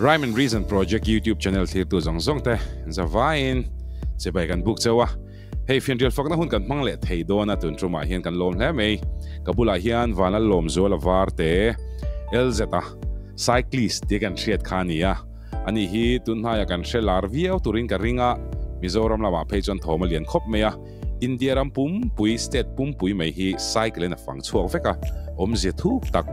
Rhyme and Reason Project YouTube channel thlirtu zawng zawng te zavaiin chibai kan buk cheu a. Hei fianrial fakna hun kan hmang leh thei dawn a tun tumah hian kan lawm hle mai. Ka bulah hian Vanlal Lawmzuala var te LZ a cyclist tia kan hriat kha a ni a. Ani hi tun hnaiah kan hre lar viau turin ka ring a, Mizoram lamah phei chuan thawm a lian khawp mai a. India ram pumpui, state pumpui mai hi cycle in a fang chhuak vek a, awmzia thuk tak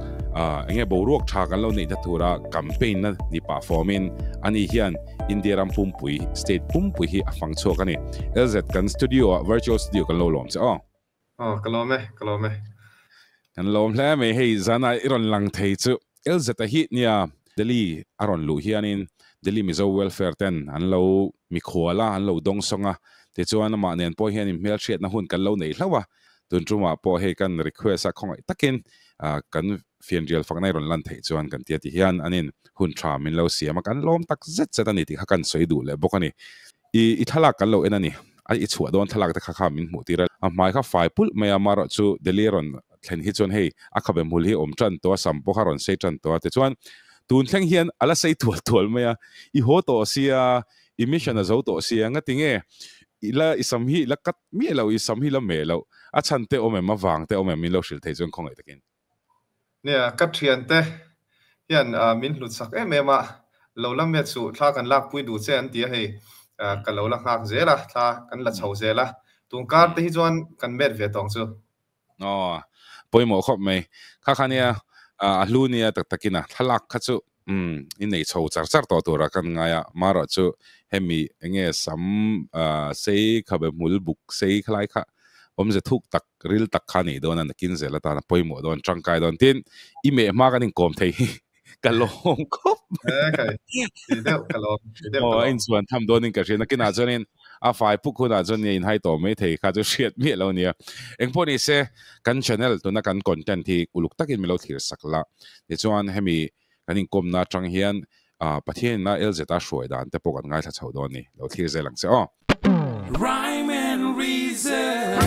enge boruak tha kan lo neihna tura campaign na ni pah fawmin ani hian India ram pumpui, state pumpui hi a fang chhuak a ni. LZ kan studio ah virtual studio kan lo lawm che aw. Aw ka lawm e, ka lawm e. Kan lawm hle mai hei zana i rawn lang thei chu LZ a hi nia Delhi a rawn luh hianin Delhi Mizo Welfare ten an lo mikhual a, an lo dawng sawng a, tichuan amah nen pawh hian inhmelhriatna hun kan lo nei hlauh a, tun tumah pawh hei kan request a khawngaih takin kan fianrial fakna i rawn lan theih chuan kan tia ti hian an in hun tha min lo siam a, kan lawm tak zet zet a ni tih kha kan sawi duh leh bawk a ni. I i thlalak kan lo en a ni, a i chhuah dawn thlalak te kha kha min hmuh tir a, a hmai kha fai pulh mai a, amaherawh chu Delhi a rawn thlen hi chuan hei a khabe hmul hi awm tan tawh a, sam pawh kha rawn sei tan tawh a, tichuan tun thleng hian a la sei tual tual mai a, i haw tawh sia, i mission a zo tawh sia, ngati nge i la i sam hi i la cut miah lo, i sam hi la meh loh, a chhan te awm em, a vang te awm em min lo hrilh thei chuan khawngaih takin. Nia, ka thiante hian min hlut sak em em a, lo la met suh, thla kan lakpui duh che an ti a hei, ka lo la nghak zel a, thla kan la chho zel a, tun kar te hi chuan kan met ve tawng chu. Aw, pawimawh khawp mai. Kha kha nia, a hlu nia tak takin a, thlalak kha chu umm i nei chho char char tawh tura kan ngai a, marawh chu hemi enge sam sei khabe hmul buk sei khalai kha awmze thuk tak ril tak kha a nih dawn a, nakin zel atana pawimawh dawn tangkai dawn tin i meh hma kan inkawm thei hi ka lawm khawp mai. Aw a inchhuan tham dawnin ka hria nakinah chuanin a fai puk hunah chuan nia inhai tawh mai thei kha chu hriat miah lo nia. Engpawh ni se kan channel tuna kan content hi uluk takin min lo thlir sak la. Tichuan hemi kan inkawmna atang hian Pathian ina LZ a hruai dan te pawh kan ngaithla chho dawn a ni. Lo thlir zel ang che aw. Rhyme and Reason.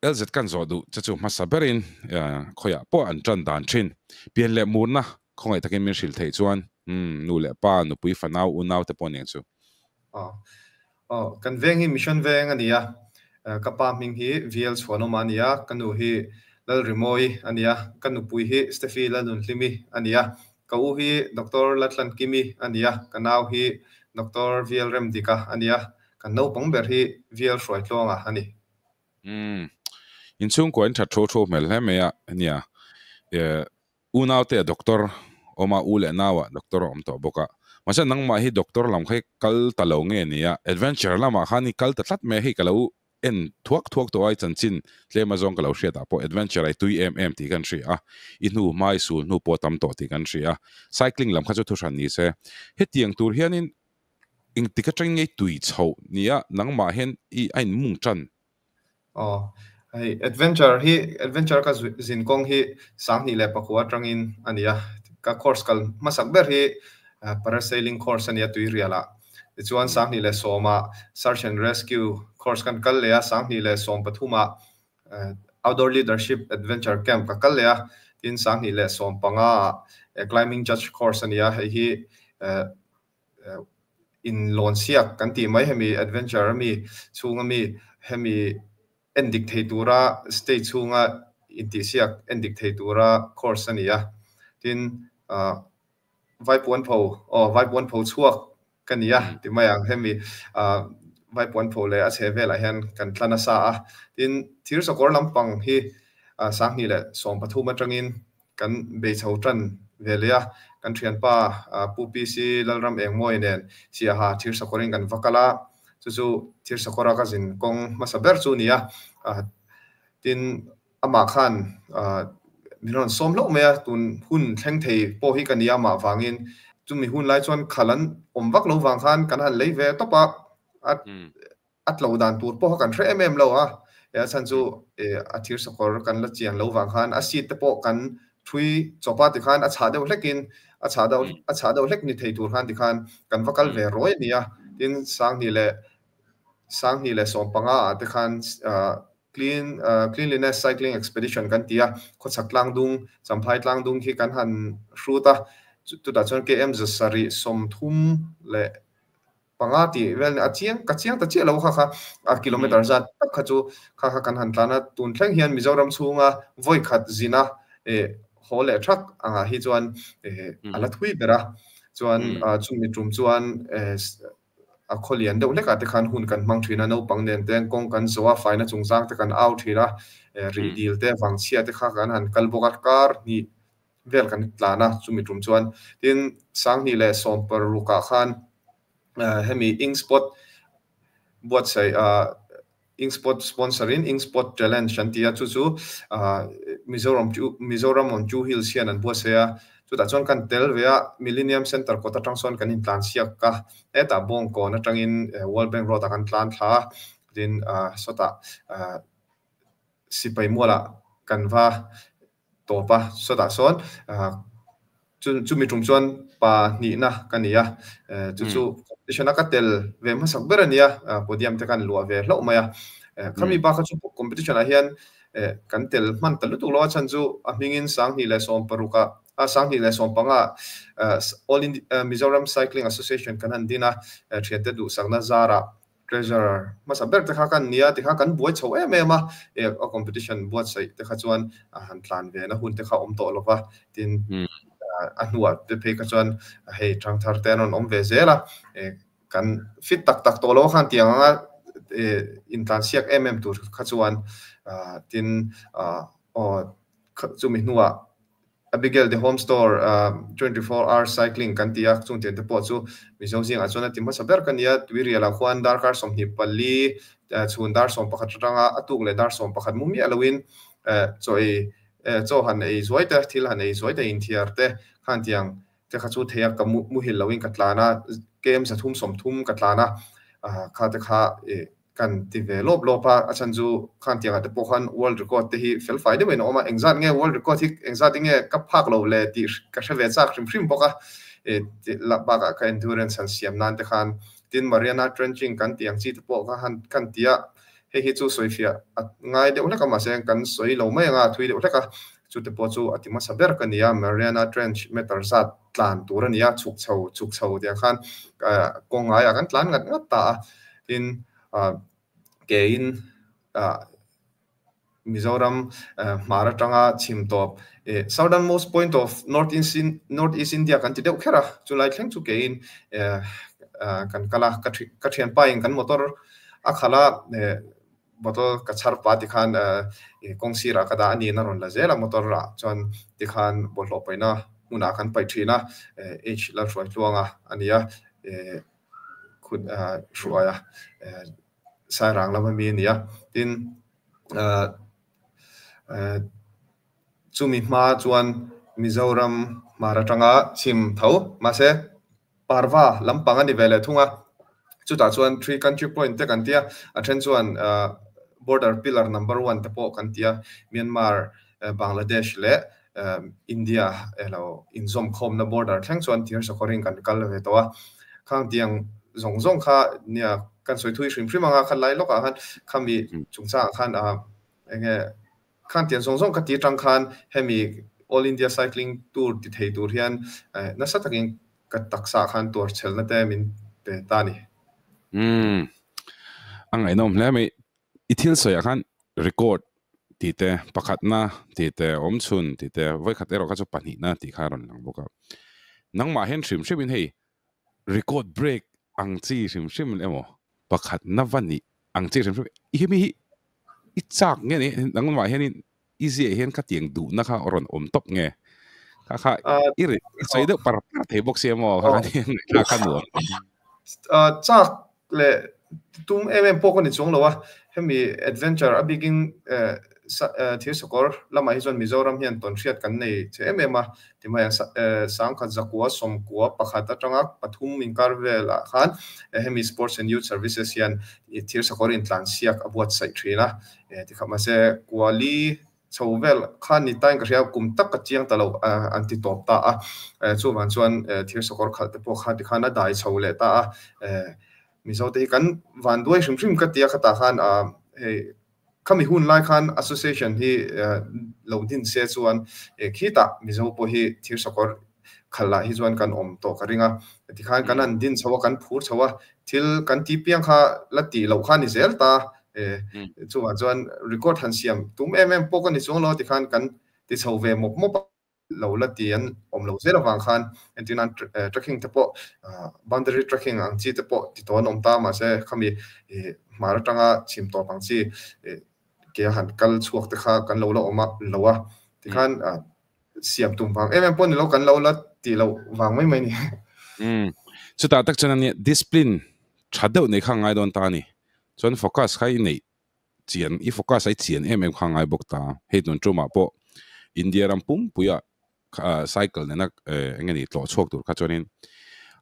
LZ kan zawh duh che chu hmasa berin khawiah pawh an tan dan thin. Pian leh murna khawngaih takin min hrilh theih chuan umm nu leh pa, nupui fanau, unau te pawh aniang chu. Aw aw kan veng hi Mission veng a ni a, ka pa hming hi VL Chhuanawma a ni a, ka nu hi Lalrimawi a ni a, ka nupui hi Steffi Lalnunhlimi a ni a, ka u hi Doctor Latlankimi a ni a, ka nau hi Doctor VL Remdika a ni a, kan naupang ber hi VL Hruaitluanga a ni. Umm. Inchhungkua in that tho tho hmel hle mai a, nia. Eh, unau te a doctor awm a, u leh nau ah doctor a awm tawh bawk a. Mahse nangmah hi doctor lam kha hi kal ta lo nge nia, adventure lamah khan i kal ta tlat mai a, hei ka lo en thuak thuak tawh a, i chanchin tlem azawng ka lo hriat ah pawh adventure a i tui em em tih kan hria a, i hnu hma i sul hnu pawh a tam tawh tih kan hria a. Cycling lam kha chu thuhran ni se, hetiang tur hianin Engtik atang ngei tui chhoh nia nangmah hian i a inmung tan? Aw, hei adventure hi adventure ka zin kawng hi 2009 atangin a ni a, ka course kal hmasak ber hi parasailing course a ni a Tuirialah. Tichuan 2010 ah search and rescue course kan kal leh a, 2013 ah outdoor leadership adventure camp ka kal leh a, tin 2015 ah climbing judge course a ni a, hei hi in lawn siak kan tih mai hemi adventure ami chhunga mi hemi en dik thei tura state chhunga intihsiak en dik thei tura course a ni a, tin ah Vaipuanpho aw Vaipuanpho chhuak ka ni a ti mai ang hemi ah Vaipuanpho leh a chheh velah hian kan tla nasa a, tin thir sakawr lampang hi ah 2013 atangin Kan bei chho tan ve leh a, kan thianpa Pu PC Lalram Engmawi nen Siaha Thirsakawrin kan va kal a, chu chu Thirsakawra ka zin kawng hmasa ber chu a ni a, tin amah khan min rawn sawm hlauh mai a, tun hun thleng thei pawh hi ka ni a amah vangin chumi hun lai chuan khal an awm vak lo vang khan kan han lei ve tawp a, a tlo dan tur pawh kha kan hre em em lo a, a chhan chu a thir sakawr kan la chian lo vang khan a seat te pawh kan thui chawp a tikhan a chhah deuh hlek in a chhah deuh a chhah deuh hlek ni thei tur khan tikhan kan va kal ve ruai a ni a, tin 2015 ah te khan. Clean Cleanliness Cycling Expedition kan ti a, khawchhak tlangdung, Champhai tlangdung khi kan han hrut a, chutah chuan KM 735 tih vel a chiang ka chiang ta chiah lo kha kha a kilometer zat tak kha chu kha kha kan han tlan a, tun thleng hian Mizoram chhunga vawi khat zina haw leh thak angah hi chuan a la thui ber a, chuan chumi tum chuan a khawlian deuh hlekah te khan hun kan hmang thin a, naupang nen te kawng kan zawh a, faina chungchang te kan au thin a, rihdil te vangchhia te kha kan han kal bawk a, kar hnih vel kan tlan a chumi tum chuan. Tin, 2016 ah khan hemi Ink Spot buatsaih Ink Spot sponsor in Ink Spot Challenge an ti a, chu chu Mizoram chu Mizoram on Two Hills hian an buatsaih a, chutah chuan kan tel ve a, Millennium Centre kawt atang sawn kan intlanchhiak a, hetah Bawngkawn atangin World Bank Road ah kan tlan thla a, tin sawtah sipai mualah kan va tawp a, sawtah sawn chumi tum chuan pa hnihna ka ni a, chu chu competition a ka tel ve hmasak ber a ni a, podium te kan luah ve hlauh mai a, khami bakah chu competition ah hian kan tel hman ta lutuk lo a chhan chu a hmingin 2016 ah 2015 ah All India Mizoram Cycling Association kan han din a, thiante duhsakna zarah Treasurer hmasa ber te kha kan nia tikha kan buai chho em em a, e a competition buatsaih te kha chuan a han tlan ve na hun te kha awm tawh lo va, tin a hnuah te phei kha chuan hei thangthar te an rawn awm ve zel a, e kan fit tak tak tawh lo khan tiang anga e intlansiak em em tur kha chuan tin aw chumi hnuah Abigail The Home Store 24 Hour Cycling kan ti a, chung tiang te pawh chu Mizo zingah chuan a ti hmasa ber ka nia. Tuirialah khuan darkar 24 chhun dar 11 atanga a tuk leh dar 11 mu miah loin chaw ei chaw han ei zuai te, thil han ei zuai te, inthiar te khan tiang te kha chu thei a, ka muhil loin ka tlan a, KM 330 ka tlan a, kha te kha kan ti ve lawp lawp a, a chhan chu khan tiangah te pawh khan world record te hi fel fai deuhin a awm a, engzat nge world record hi engzat nge ka phak lo le tih ka hre ve chak hrim hrim bawk a, e tih lah bakah ka endurance han siam nan te khan tin Mariana trenching kan tih ang chi te pawh kha han kan ti a, hei hi chu sawifiah a ngai deuh hlek a mahse kan sawi lo mai anga a thui deuh hlek a, chu te pawh chu a ti hmasa ber ka ni a, Mariana trench meter zat tlan tur a ni a, chhuk chho chhuk chho tiang khan kawng ngaiah kan tlan ngat ngat ta a. Tin, keiin Mizoram hmar atanga chhim tawp southern most point of North East North East India kan ti deuh kher a, chulai thleng chu keiin kan kal a, ka thianpa in kan motor a khalh a, bottle ka chhar pa tikhan kawng sirah ka dah a niin a rawn la zel a motor ah chuan tikhan bawlhhlawh paihna hmunah kan paih thin a, H Lalhruaitluanga a ni a. Khut hruai a, Sairang lama mi a ni a. Tin, chumi hma chuan Mizoram hmar atanga chhim tho, mahse Parva lampang a ni ve leh thung a. Chutah chuan Three Country Point te kan ti a, a then chuan Border Pillar Number One te pawh kan ti a, Myanmar, Bangladesh leh India elo inzawmkhawmna border thleng chuan thir sakawrin kan kal ve tawh a, khang tiang zawng zawng kha nia kan sawi thui hrim hrim anga kha lai lawkah khan khami chungchangah khan enge khang tiang zawng zawng ka ti atang khan hemi All India Cycling Tour ti thei tur hian nasa takin ka taksa ah khan tuar chhelna te min pe ta a ni. Umm a ngaihnawm hle mai. I thil sawiah khan record tih te, pakhatna tih te, awmchhun tih te, vawikhat erawh kha chu pahnihna tih kha a rawn lang bawk a. Nangmah hian hrim hrimin hei record break ang chi hrim hrim emaw pakhatna va nih ang chi hrim hrim i hemi hi i chak nge ni nangmah hianin i ziah hian kha tiang duhna kha a rawn awm tawp nge kha kha i ri i sawi deuh par par thei bawk sia maw kha kha ni kha nuam. Chak leh tum em em pawh ka ni chuang lo a, hemi adventure a bikin thir sakawr lamah hi chuan Mizoram hian tawn hriat kan nei che em em a, timai ang 1991 atanga pathum inkar velah khan hemi Sports and Youth Services hian thir sakawr intlansiak a buatsaih thin a, tikha mahse kuali chho vel khan ni tain ka hria kum tak ka chiang ta lo an ti tawp ta a, chuvang chuan thir sakawr khalh te pawh kha tikhan a dai chho leh ta a, Mizo te hi kan van duai hrim hrim ka tia khatah khan hei Khami hun lai khan association hi lo din se chuan khitah Mizo pawh hi thir sakawr khalh ah hi chuan kan awm tawh ka ring a. Tikhan kan han din chho a, kan phur chho a, thil kan ti piang kha la tih loh kha a ni zel ta. Chuvang chuan record han siam tum em em pawh ka ni chuang lo a, tikhan kan ti chho ve mawp mawp a. Lo la ti an awm lo zel avang khan entir nan trekking te pawh boundary trekking ang chi te pawh ti tawh an awm ta mahse khami hmar atanga chhim tawp ang chi ke a han kal chhuak te kha kan lo la awm a lo a tikhan siam tum vang em em pawh ni lo kan lo la tih loh vang mai mai ni. Umm chutah tak chuan ania discipline tha deuh nei kha a ngai dawn ta a ni chuan focus kha i neih chian i focus a i chian em em kha ngai bawk ta. Hei tun tumah pawh India ram pumpuia cycle nena eng nge ni tlawh chhuak tur kha chuanin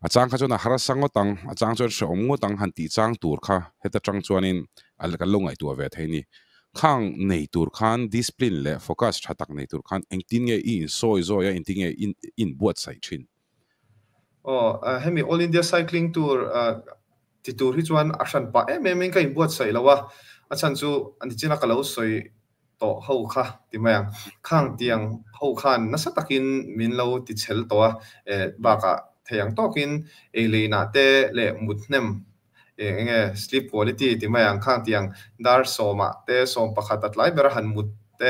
a chang kha chuan a harsa ngawt ang, a chang chuan hrehawm ngawt ang han tih chang tur kha heta tang chuanin kan lo ngaihtuah ve thei a ni. Khang nei tur khan discipline leh focus tha tak nei tur khan engtin nge i insawi zawi a, engtin nge i inbuatsaih thin? Aw, hemi All India Cycling Tour Ti tur hi chuan a hran pah em em in ka inbuatsaih lo a, a chhan chu nichina ka lo sawi tawh ho kha ti mai ang. Khang tiang ho khan nasa takin min lo ti chhel tawh a, bakah thei ang tawkin ei leinah te leh mut hnem eng nge sleep quality ti mai ang khang tiang dar sawmah te 11 a tlai ber a han mut te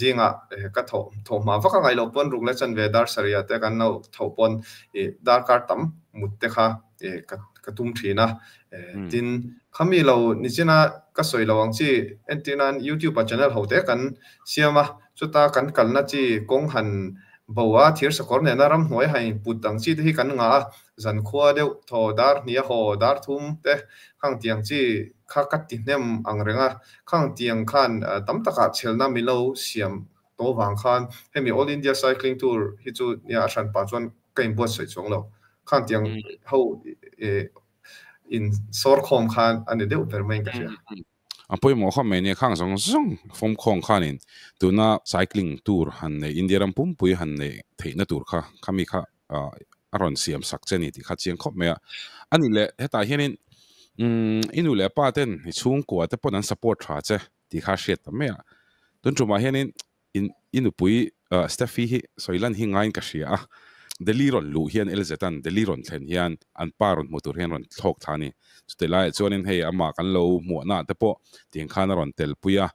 zingah ka thawh thawh hma vak a ngaih loh pawn ruk leh chanve dar sarih ah te kan lo thawh pawn darkar tam mut te kha ka tum thin a tin khami lo nichina ka sawi lo ang chi entir nan youtube ah channel ho te kan siam a chuta kan kalna chi kawng han bo a thir sakawr nena ramhnuai han input ang chi te hi kan ngah a zankhua deuh thaw dar hnih a haw dar thum te khang tiang chi kha ka ti hnem ang reng a khang tiang khan tam takah chhelna milo siam tawh vang khan hemi all India cycling tour hi chu nia a hran pah chuan ka inbuatsaih chuang lo. Khan tiang ho in sawr khawm khan a ni deuh ber mai in ka hria. A pawimawh khawp mai nia khang zawng zawng fawm khawng khanin tuna cycling tour han nei India ram pumpui han neih theihna tur kha khami kha a rawn siam sak che ni tih kha chiang khawp mai a. A nih leh hetah hianin i nu leh pa ten i chhungkua te pawn an support tha che tih kha a hriat ta mai a. Tun tumah hianin In i nupui Steffi hi sawi lan hi ngaiin ka hria a, Delhi rawn luh hian LZ-a'n Delhi rawn thlen hian an pa rawn hmu tur hian rawn thlawk thla a ni. Chutih laiah chuanin hei amah kan lo hmuahnaah te pawh tiang khan a rawn telpui a.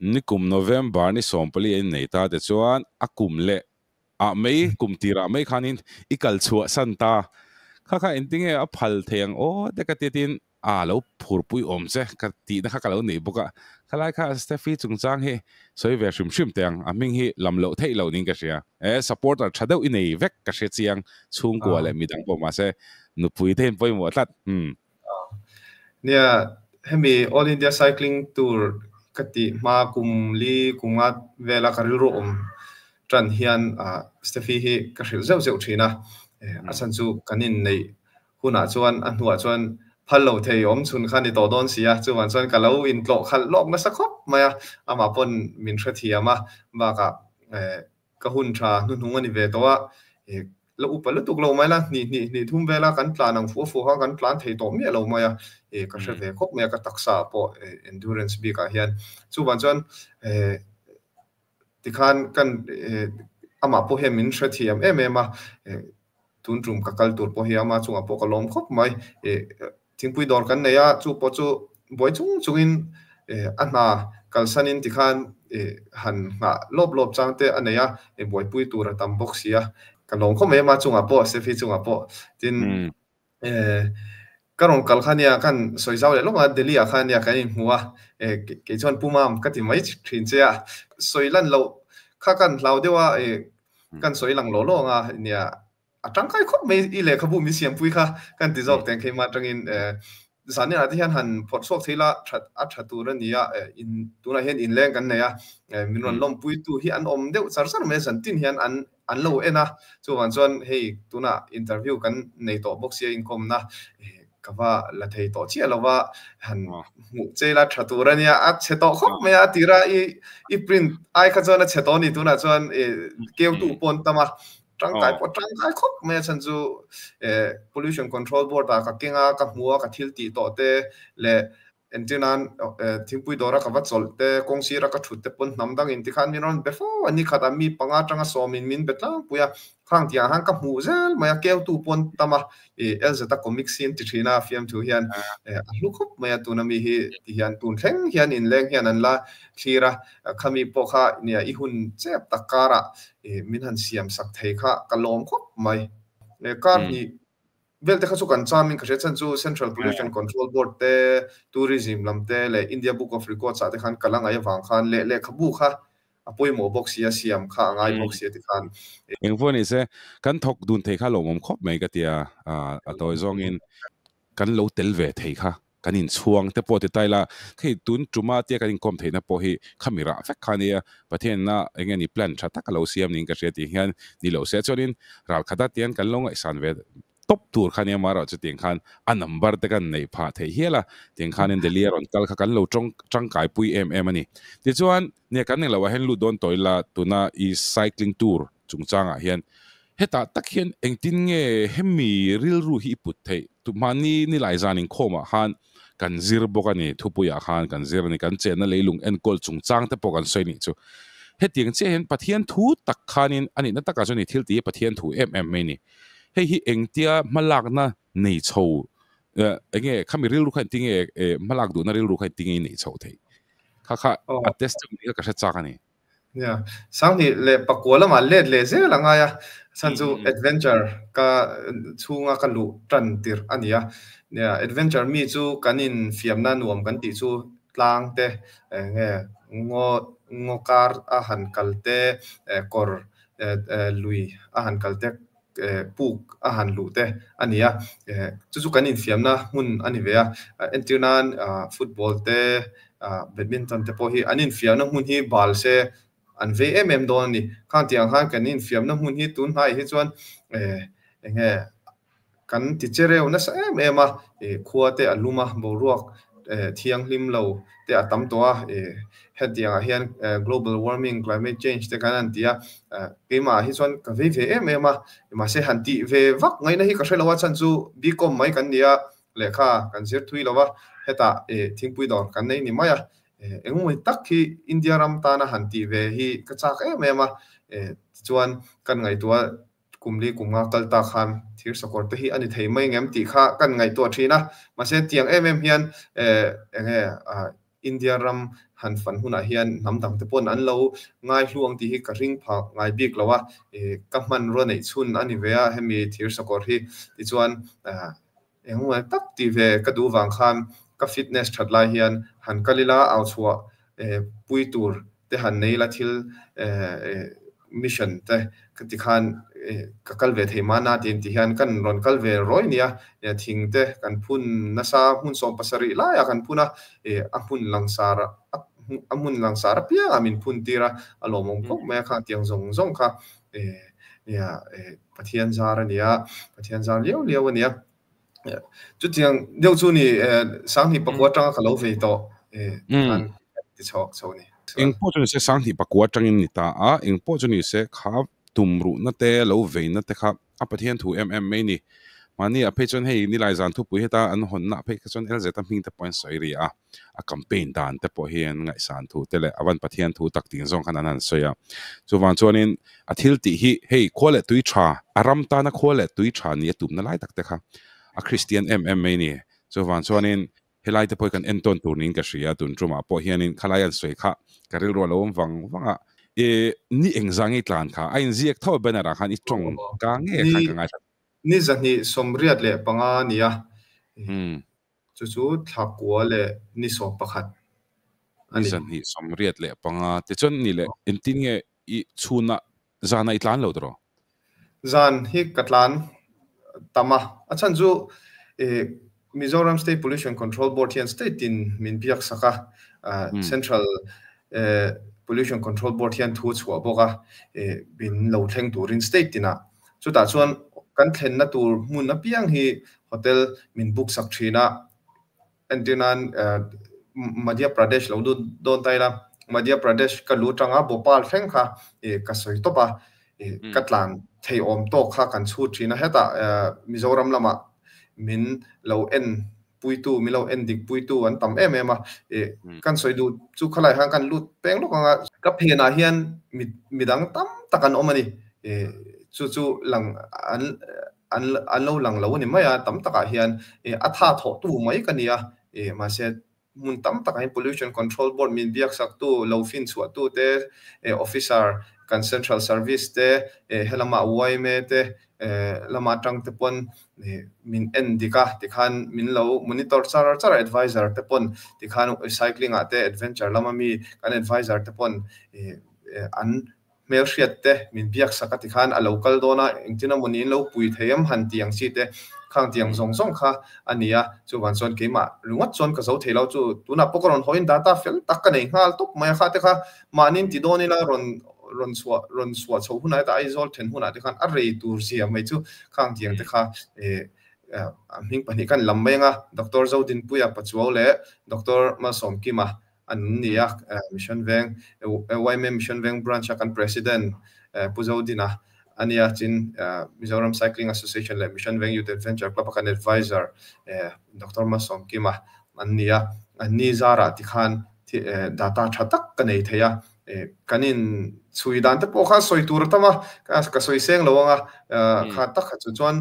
Nikum November ni 14 a innei ta te chuan a kum leh ah mai, kum tirah mai khanin i kal chhuah san ta. Kha kha engtinge a phal thei ang aw te ka ti a tin A lo phurpui awm che ka tihna kha ka lo nei bawk a, khalai kha Steffi chungchang hi sawi ve hrim hrim teh ang, a hming hi lam loh theih loh niin ka hria. E supporter tha deuh i nei vek ka hre chiang, chhungkua leh midang pawh mahse nupui te in pawimawh tlat. Umm. Nia, hemi All India Cycling Tour ka tih hma kum li kum nga vela ka rilru awm tan hian Steffi hi ka hrilh zeuh zeuh thin a, a chhan chu kan inneih hunah chuan a hnuah chuan phal lo thei awm chhun kha ni tawh dawn si a, chuvang chuan ka lo intlawh khalh lawk nasa khawp mai a, amah pawn min hrethiam a, bakah ka hun tha hnuhnung a ni ve tawh a, la upa lutuk lo mai la, hnih hnih hnih thum vela kan tlan ang fuh a fuh kha kan tlan thei tawh miah lo mai a, ka hre ve khawp mai a, ka taksa ah pawh endurance bikah hian, chuvang chuan Tikhan kan amah pawh hian min hrethiam em em a, tun tum ka kal tur pawh hi ama chungah pawh ka lawm khawp mai. Thingpui dawr kan nei a, chu pawh chu buai chung chungin a hna kalsanin tikhan han nghah lawp lawp chang te a nei a, buaipui tur a tam bawk si a. Ka lawm khawp mai ama chungah pawh, Steffi chungah pawh. Tin, Ka rawn kal kha nia kan sawi zau leh lawk a, Delhi ah khan nia kan inhmu a, kei chuan Pu Mam ka ti mai thin che a, sawi lan loh kha kan hlau deuh a, kan sawi lang lawh lawh ang a nia a tangkai khawp mai i lehkhabu min siampui kha kan ti zawk teng keimah atangin zanin ah te hian han phawrh chhuak thei la that a tha tur a ni a, in tunah hian inleng kan nei a, min rawn lawmpui tu hi an awm deuh char char mai a, zantin hian an an lo en a, chuvang chuan hei tunah interview kan nei tawh bawk sia inkawmna ka va la thei tawh chiah lo va, han hmuh che ila tha tur a nia, a chhe tawh khawp mai a, a tira i i print ai kha chuan a chhe tawh a ni tunah chuan keutu pawh an tam a, tangkai pawh tangkai khawp mai a chhan chu pollution control board ah ka keng a, ka hmu a, ka thil tih tawh te leh. Entirnan, thingpui dawra ka va chawlh te, kawng sira ka thut te pawn hnam dangin tikhan min rawn be fo a, ni khatah mi panga atanga sawmin min be tlangpui a, khang tihah khan ka hmuh zel mai a, keutu pawn tam a, ih LZ-a comics hi an ti thin a, fiamthu hian a hlu khawp mai a, tuna mi hi ti hian tun thleng hian inleng hian an la thlir a, khami pawh kha nia i hun chep tak karah ih min han siam sak thei kha ka lawm khawp mai. Kar hnih Velte kha chu kan cham in ka hria chhan chu Central Pollution Control Board te, Tourism lam te leh India Book of Records ah te khan kal a ngaih avang khan leh lehkhabu kha a pawimawh bawk si a, siam kha a ngai bawk si a ti khan. Engvawh ni se, kan thawk dun thei kha lawmawm khawp mai ka ti a, a tawi zawngin kan lo tel ve thei kha kan inchhuang te pawh ti ta ila, hei tun tuma tia kan inkawm theihna pawh hi khami rah vek kha ania, Pathianna eng nge ni plan tha tak a lo siam niin ka hria tih hian ni lo se chuanin ral khata tian kan lo ngaihsan ve tawp tur kha ania marawh chutiang khan a number te kan neih phah theih hial a, tiang khanin Delhi a rawn kal kha kan lo tawng tangkai pui em em a ni. Tichuan nia kan englo ah hian lut dawn tawh ila tuna i cycling tour chungchangah hian hetah tak hian engtin nge hemi rilru hi i put theih? Mahni nilai zan inkhawmah khan kan zir bawk a ni, thupuiah khan kan zir a ni, kan chenna leilung enkawl chungchang te pawh kan sawi nih chu. Hetiang chiah hian Pathian thu tak khanin a nihna takah chuan i thil tih hi Pathian thu em em mai a ni. Hei hi engtia hmalakna nei chho enge khami rilru kha engtinge hmalak duhna rilru kha engtinge i neih chhoh theih? Kha kha a testimony kha ka hre chak a ni. Nia, Sanghnih leh pakua lamah let leh zel a ngai a, chhan chu adventure ka chhunga ka luh tan tirh a ni a. Nia, adventure mi chu kan infiamna nuam kan tih chu tlang te, enge ngaw ngaw kar a han kal te, kawr lui a han kal te, puk a han luh te a ni a. Chu chu kan infiamna hmun a ni ve a. Entir nan football te, badminton te pawh hi an infiamna hmun hi bal se an vei em em dawn a ni. Khang tih ang khan kan infiamna hmun hi tun hnaiah hi chuan eng nge kan ti che reu nasa em em a, khua te a lum a, boruak thianghlim lo te a tam tawh a, hetiang ah hian global warming, climate change te khan an ti a, keimah ah hi chuan ka vei ve em em a, mahse han tih ve vak ngaihna hi ka hre lo a, chhan chu BCom mai kan ni a, lehkha kan zir thui lo a, hetah thingpui dawr kan nei ni mai a, engemaw tak hi India ram tana han tih ve hi ka chak em em a, tichuan kan ngaihtuah Kum li kum nga kal ta khan thir sakawr te hi a ni thei mai ngem tih kha kan ngaihtuah thin a, mahse tiang em em hian eng nge India ram han fan hunah hian hnam dang te pawn an lo ngai hluang tih hi ka ring phah ngai bik lo a, ka hmanrua neih chhun a ni ve a hemi thir sakawr hi tichuan engemaw tak tih ve ka duh vang khan ka fitness that lai hian han kal ila au chhuah pui tur te han nei ila thil mission te ka ti khan ka kal ve thei mahna tiin ti hian kan rawn kal ve rawi nia thing te kan phun nasa hmun 70 laiah kan phun a a hmun langsar a hmun langsar apiangah min phun tir a a lawmawm khawp mai a khang tiang zawng zawng kha nia Pathian zar a nia Pathian zar liau liau a nia Chutiang deuh chu ni 2009 atanga ka lo vei tawh khan ti chho chho ni. Eng pawh chu ni se 2009 atangin ni ta a, eng pawh chu ni se kha tum ruhna te lo veina te kha a Pathian thu em em mai ni. Mahni ah phei chuan hei Nilai zan thupui heta an hawnna ah phei kha chuan LZ a hming te pawh an sawi ri a. a campaign dan te pawh hi an ngaihsan thu te leh a van Pathian thu tak ting zawng khan an han sawi a. Chuvang chuanin a thil tih hi hei khua leh tui tha, a ram tana khua leh tui tha ni a tumna lai tak te kha a Kristian em em mai ni. Chuvang chuanin helai te pawh hi kan entawn tur niin ka hria, tun tumah pawh hianin khalai an sawi kha ka rilru a lo awm vang vang a, e ni engzah nge i tlan kha? A inziak tho a banner ah khan i tawng ka nge khan ka ngaithla. Ni 225 a ni a. Chu chu thla kua leh ni 11 a ni. Ni 285 tichuan ni leh engtin nge i chhunah zanah i tlan lo tawh? Zan hi ka tlan tam a, a chhan chu Mizoram State Pollution Control Board hian state in min biak sak a, Central Pollution Control Board hian thu a chhuah bawk a, min lo thleng turin state tinah. Chutah chuan kan thlenna tur hmun apiang hi hotel min book sak thin a, entir nan Madhya Pradesh lo lut dawn ta ila, Madhya Pradesh ka lu atanga Bhopal thleng kha ka sawi tawp a, ka tlan theiawm tawk kha kan chhut thin a, hetah Mizoram lamah min lo en. puitu min lo en dik puitu an tam em em a kan sawi duh chu khalai han kan lut peng lawk anga ka phenah hian midang tam tak an awm a ni chu chu lang an an lo lang lo a ni mai a tam takah hian a tha thawh tu mai ka ni a mahse hmun tam takah hian pollution control board min biak sak tu lo fin chhuah tu te officer kan central service te helama YMA te lama tang te pawn min en dik a tikhan min lo monitor char char advisor te pawn tikhan cycling ah te adventure lama mi kan advisor te pawn an hmel hriat te min biak sak a tikhan a lo kal dawn a engtin emaw niin lo pui thei em han tih ang chi te khang tiang zawng zawng kha a ni a chuvan chuan keimah ringawt chuan ka zo thei lo chu tunah pawh ka rawn hawiin data fel tak ka nei nghal tawp mai a kha te kha mahni ti dawn ila rawn rawn chhuah rawn chhuah chho hunah heta Aizawl then hunah te khan a rei tur zia mai chu khang tiang te kha hming pahnih kan lam mai anga Doctor Zodinpuia Pachuau leh Doctor Malsawmkima an ni a Mission Veng YMA Mission Veng branch a kan president Pu Zodina ania chin Mizoram Cycling Association leh Mission Veng Youth Adventure Club a kan advisor Doctor Malsawmkima an ni a an ni zarah tikhan data tha tak ka nei thei a kan in chhui dan te pawh kha sawi tur a tam a ka sawi seng lo anga kha tak kha chu chuan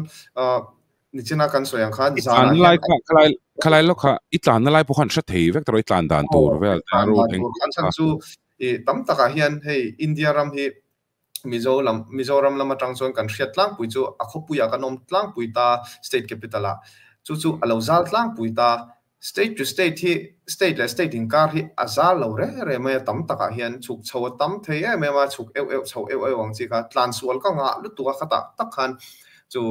nichina kan sawi ang khan zan lai kha khalai khalai lo kha i tlan na lai pawh khan hre thei vek tawh i tlan dan tur vel ru eng an chan chu i tam takah hian hei India ram hi Mizoram Mizoram lam atang chuan kan hriat tlangpui chu a khawpuiah kan awm tlangpui ta state capital ah chu chu a lo zal tlangpui ta state to state hi state leh state inkar hi a zal lo re re mai a tam takah hian chhuk chho a tam thei em em a chhuk euh euh chho euh euh ang chi kha tlan sual ka ngah lutuk a khatah tak khan chu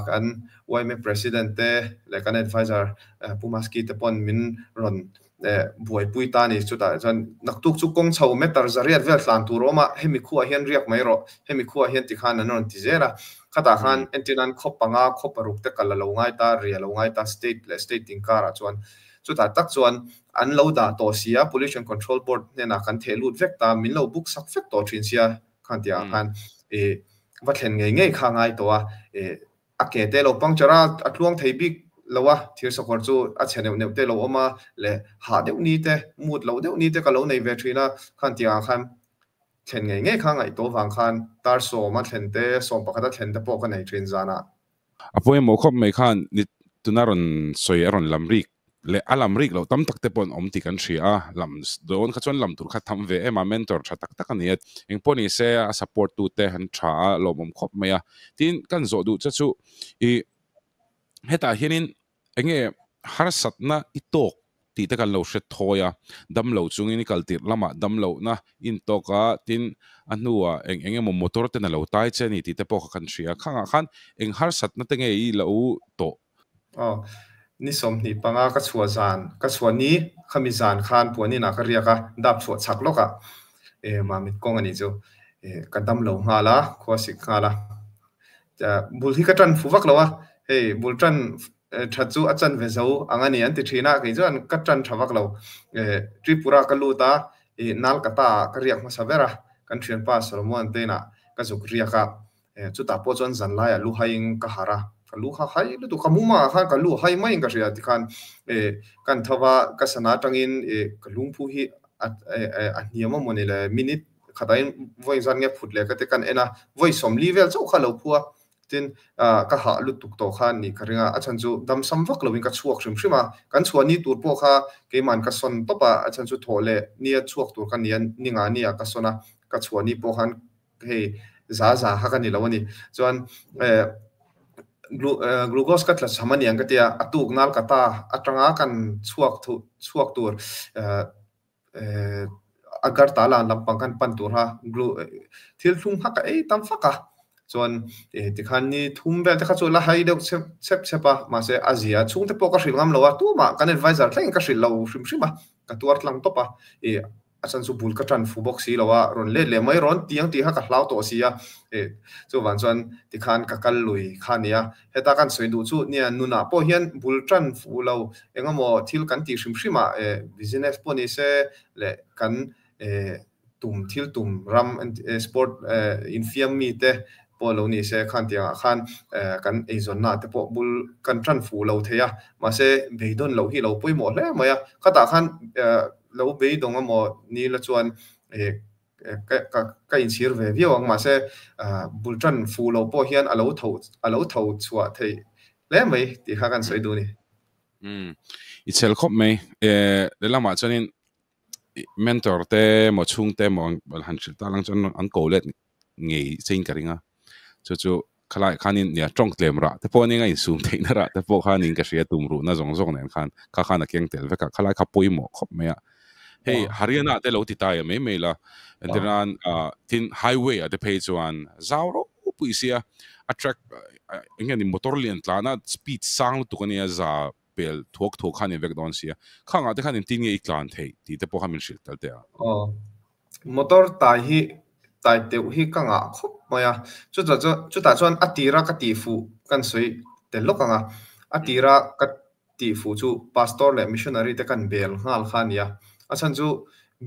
kan YMA president te leh kan advisor Pu Maski te pawn min rawn buaipui ta ni chutah chuan naktuk chu kawng chho meter zariat vel tlan tur a awm a hemi khuah hian riak mai rawh hemi khuah hian tikhan an rawn ti zel a khatah khan entirnan khaw panga khaw paruk te kal a lo ngai ta ri a lo ngai ta state leh state inkarah chuan chutah tak chuan an lo dah tawh si a pollution control board hnenah kan theh lut vek ta min lo book sak vek tawh thin sia khan tih ah khan va thlen ngei ngei kha a ngai tawh a a ke te lo puncture a a tluang thei bik lo a thir sakawr chu a chhe neuh neuh te lo awm a leh hah deuh ni te mut loh deuh ni te ka lo nei ve thin a khan tih ah khan thlen ngei ngei kha ngaihtuah vang khan tar sawm a thlen te sawm pakhat a thlen te pawh ka nei thin zanah. A pawimawh khawp mai khan ni tuna rawn sawi a rawn lam rik leh a lam rik loh tam tak te pawh an awm tih kan hria a, lam dawn kha chuan lam tur kha tham ve em a, mentor tha tak tak a ni a, engpawh ni se a support tu te an tha a lawmawm khawp mai a, tin kan zawh duh che chu ih hetah hianin enge harsatna i tawk tih te kan lo hre thawi a, damlo chungin i kal tirh lamah damlohna intawk a, tin a hnuah eng eng emaw motor ten a lo tai che a ni tih te pawh kha kan hria a, khangah khan eng harsatna te nge i lo tawh? Aw, ni 25 ka chhuah zan, ka chhuah ni khami zan khan puanin ah ka riak a, dap chhuah chhak lawk ah e mamit kawng a nih chu e ka damlo nghal a, khua sik nghal a, bul hi ka tan fu vak lo a, hei bul tan tha chu a chan ve zo ang a ni an ti thin a, kei chuan ka tan tha vak lo. Tripura ka lut a, Nalkata ah ka riak hmasa ber a, kan thianpa Solomon te inah ka zuk riak a, chutah pawh chuan zan laiah lu haiin ka harh a, ka lu kha hai lutuk ka mumah khan ka lu hai maiin ka hria tikhan kan tho va, ka sana atangin ka lungphu hi a hniam a mawni le minute khatahin vawi zan nge phut leh ka te kan en a, vawi sawmli vel chauh kha a lo phu a, Tin, ka hah lutuk tawh kha nih ka ring a, a chhan chu damsam vak loin ka chhuak hrim hrim a, kan chhuah ni tur pawh kha keima'n ka sawn tawp a, a chhan chu thawh leh nia chhuak tur ka ni a, ni nga nia ka sawn a, ka chhuah ni pawh khan hei za za kha ka ni lo a ni. Chuan glucose ka tla cham a niang ka tia, a tuk nal ka ta atanga kan chhuak chhuak tur Agartala lampang khan pan tur a thil thlung hak a ei tam fak a chuan tikhan ni thum vel te kha chu la hai deuh chep chep chep a mahse a zia chhungte pawh ka hrilh ngam lo a tumah kan advisor thlengin ka hrilh lo hrim hrim a ka tuar tlang tawp a ih a chan chu bul ka tan fu bawk si lo a rawn let leh mai rawn tiang tih kha ka hlau tawh si a ih chuvang chuan tikhan ka kal lui kha a ni a heta kan sawi duh chu nia nunah pawh hian bul tan fu lo engemaw thil kan tih hrim hrim ah business pawh ni se leh kan tum thil tum ram sport infiam mi te pawh lo ni se khan tiangah khan kan eizawnna te pawh bul kan tan fu lo thei a, mahse beidawn loh hi lo pawimawh hle mai a, khatah khan lo beidawng emaw ni la chuan ka ka inchhir ve viau ang, mahse bul tan fu lo pawh hian a lo tho a lo tho chhuah theih hle mai tih kha kan sawi duh a ni. Umm i chhel khawp mai, lehlamah chuanin mentor te emaw chhungte emaw han hrilh tak lang chuan an ko let ngei chein ka ring a, chu chu khalai khanin nia tawng tlem rah te pawh ania a insum theihna rah te pawh khanin ka hria tum ruhna zawng zawng nen khan kha khan a keng tel vek a, khalai kha pawimawh khawp mai a. Hei Haryana te lo ti ta mai mai la, entirnan tin highway ah te phei chuan zau ropui sia a track eng nge ni motor lian tlana speed sang lutuk ania za pel thuak thuak khan in vek dawn sia, khangah te khan engtin nge i tlan theih tih te pawh kha min hrilh tel teh a. Aw, motor tai hi tai teuh hi ka ngah khawp mai a, chutah chuan chutah chuan a tira ka tih fuh kan sawi tel lawk ang a, a tira ka tih fuh chu pastor leh missionary te kan bel nghal kha a ni a, a chhan chu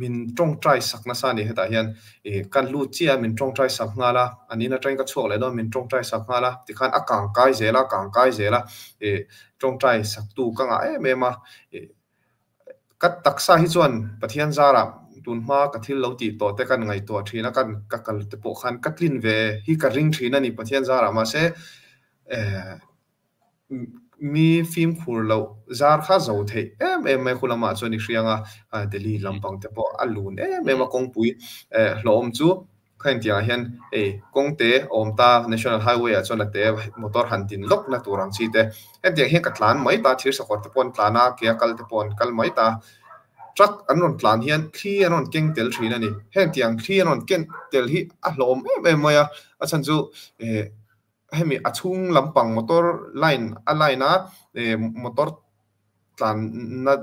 min tawngtai sak nasa a ni hetah hian ih ka lut chiah a min tawngtai sak nghal a, an in atangin ka chhuak leh dawn min tawngtai sak nghal a, tikhan a kang kai zel a, kang kai zel a, ih tawngtai sak tu ka ngah em em a, ih ka taksa hi chuan Pathian zarah tun hma ka thil lo tih tawh te kan ngaihtuah thin a, kan ka kal te pawh khan ka tlin ve hi ka ring thin a ni Pathian zarah mahse eh Mi fimkhur loh zar kha zo theih em em mai khu lamah chuan i hriang a, Delhi lampang te pawh a lun em em a kawngpui hlawhawm chu kha intiangah hian hei kawngte a awm ta National Highway ah chuan a te motor han din lawk na tur ang chi te hetiang hian ka tlan mai ta thir sakawr te pawh an tlan a ke a kal te pawh an kal mai ta truck an rawn tlan hian thli an rawn keng tel thin a ni hengtiang thli an rawn ken tel hi a hlawhawm em em mai a a chhan chu hemi a chhung lampang motor line a line a eh motor tlanna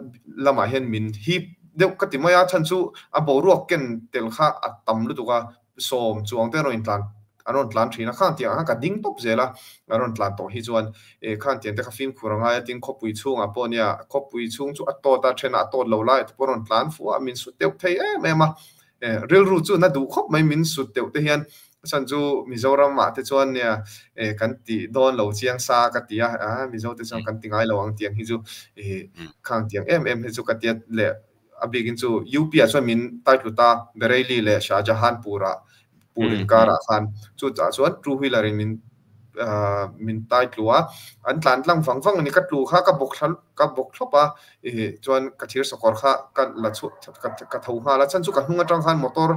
lamah hian min hip deuh ka ti mai a chhan chu a boruak ken tel kha a tam lutuk a sawm chuang te an rawn intlan an rawn tlan thin a khang tiang khan ka ding tawp zel a an rawn tlan tawh hi chuan eh khang tiang te kha fimkhur a ngai a tin khawpui chhungah pawh nia khawpui chhung chu a tawt a then ah a tawt lo lai te pawh a rawn tlan fuh a min sut deuh thei em em a eh rilru chu na duh khawp mai min sut deuh te hian Chuan chu Mizoram ah te chuan nia eh kan tih dawn lo chiang sa ka ti a, ah Mizo te chuan kan ti ngai lo ang tiang hi chu eh khang tiang em em hi chu ka tia leh a bikin chu UP ah chuan min taitlut a Bareilly leh Shahjahanpur ah pur inkar ah khan chu chah chuan two wheeler in min min tai tlu a, an tlan tlang vang vang a ni, ka tlu kha ka bawk thla ka bawk thlawp a, ih chuan ka thir sakawr kha ka la chhuah ka ka tho nghal a, chhan chu ka hnung atang khan motor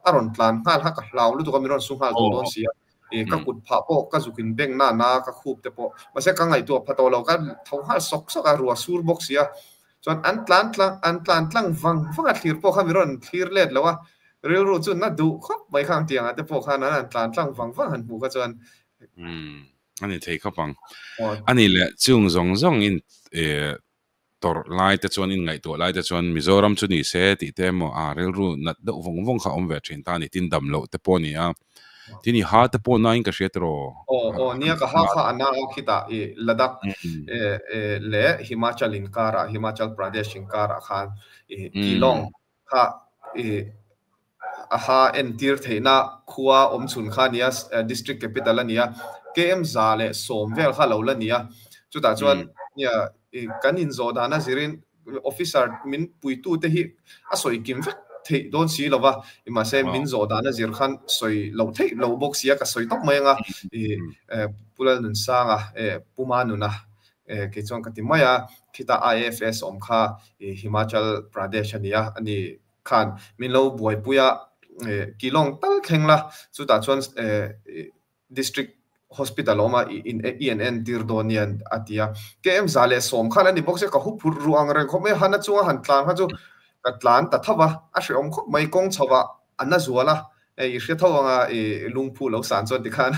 a rawn tlan nghal kha ka hlau lutuk a, min rawn su nghal tawh dawn si a, ih ka kut phah pawh ka zuk in bank na na ka khup te pawh, mahse ka ngaihtuah pha tawh lo, ka tho nghal sawk sawk a, ruah sur bawk si a, Chuan an tlan tlang an tlan tlang vang vang a thlir pawh kha min rawn thlir let lo a, rilru chu na duh khawp mai khang tiang ah te pawh khan an han tlan tlang vang vang han hmuh kha chuan. Umm a ni thei khawp ang. A ni leh chung zawng zawng in tawrh lai te chuan in ngaihtuah lai te chuan Mizoram chu ni se tih te emaw a rilru nat deuh vawng vawng kha a awm ve thin ta a ni tin dam loh te pawh a ni a. Tin i ha te pawh nain ka hria tiraw? Aw aw nia ka ha kha a na a khitah i Ladakh leh Himachal inkarah Himachal Pradesh inkarah khan i Keylong kha i a ha entir theihna khua awm chhun kha a nia district capital a nia KM 110 vel kha lo la nia chutah chuan nia i kan inzawh dan a zirin Officer min puitute hi a sawi kim vek theih dawn si lo va, mahse min zawh dan a zir khan sawi loh theih lo bawk si a, ka sawi tawp mai ang a, ih Pu Lalnunsanga, Pu Manuna kei chuan ka ti mai a, khita IFS awm kha Himachal Pradesh a ni a, ani khan min lo buaipui a, Kilong tal thleng la, chutah chuan District Hospital awm a in i en en tir dawn nia a ti a. KM 110 khan a ni bawk sia ka hu phurh ruh ang reng khawp mai a, hana chunga han tlan kha chu ka tlan ta tho va, a hrehawm khawp mai kawng chho ah a na zual a, i hria tho anga i lungphu lo san chuan tikhan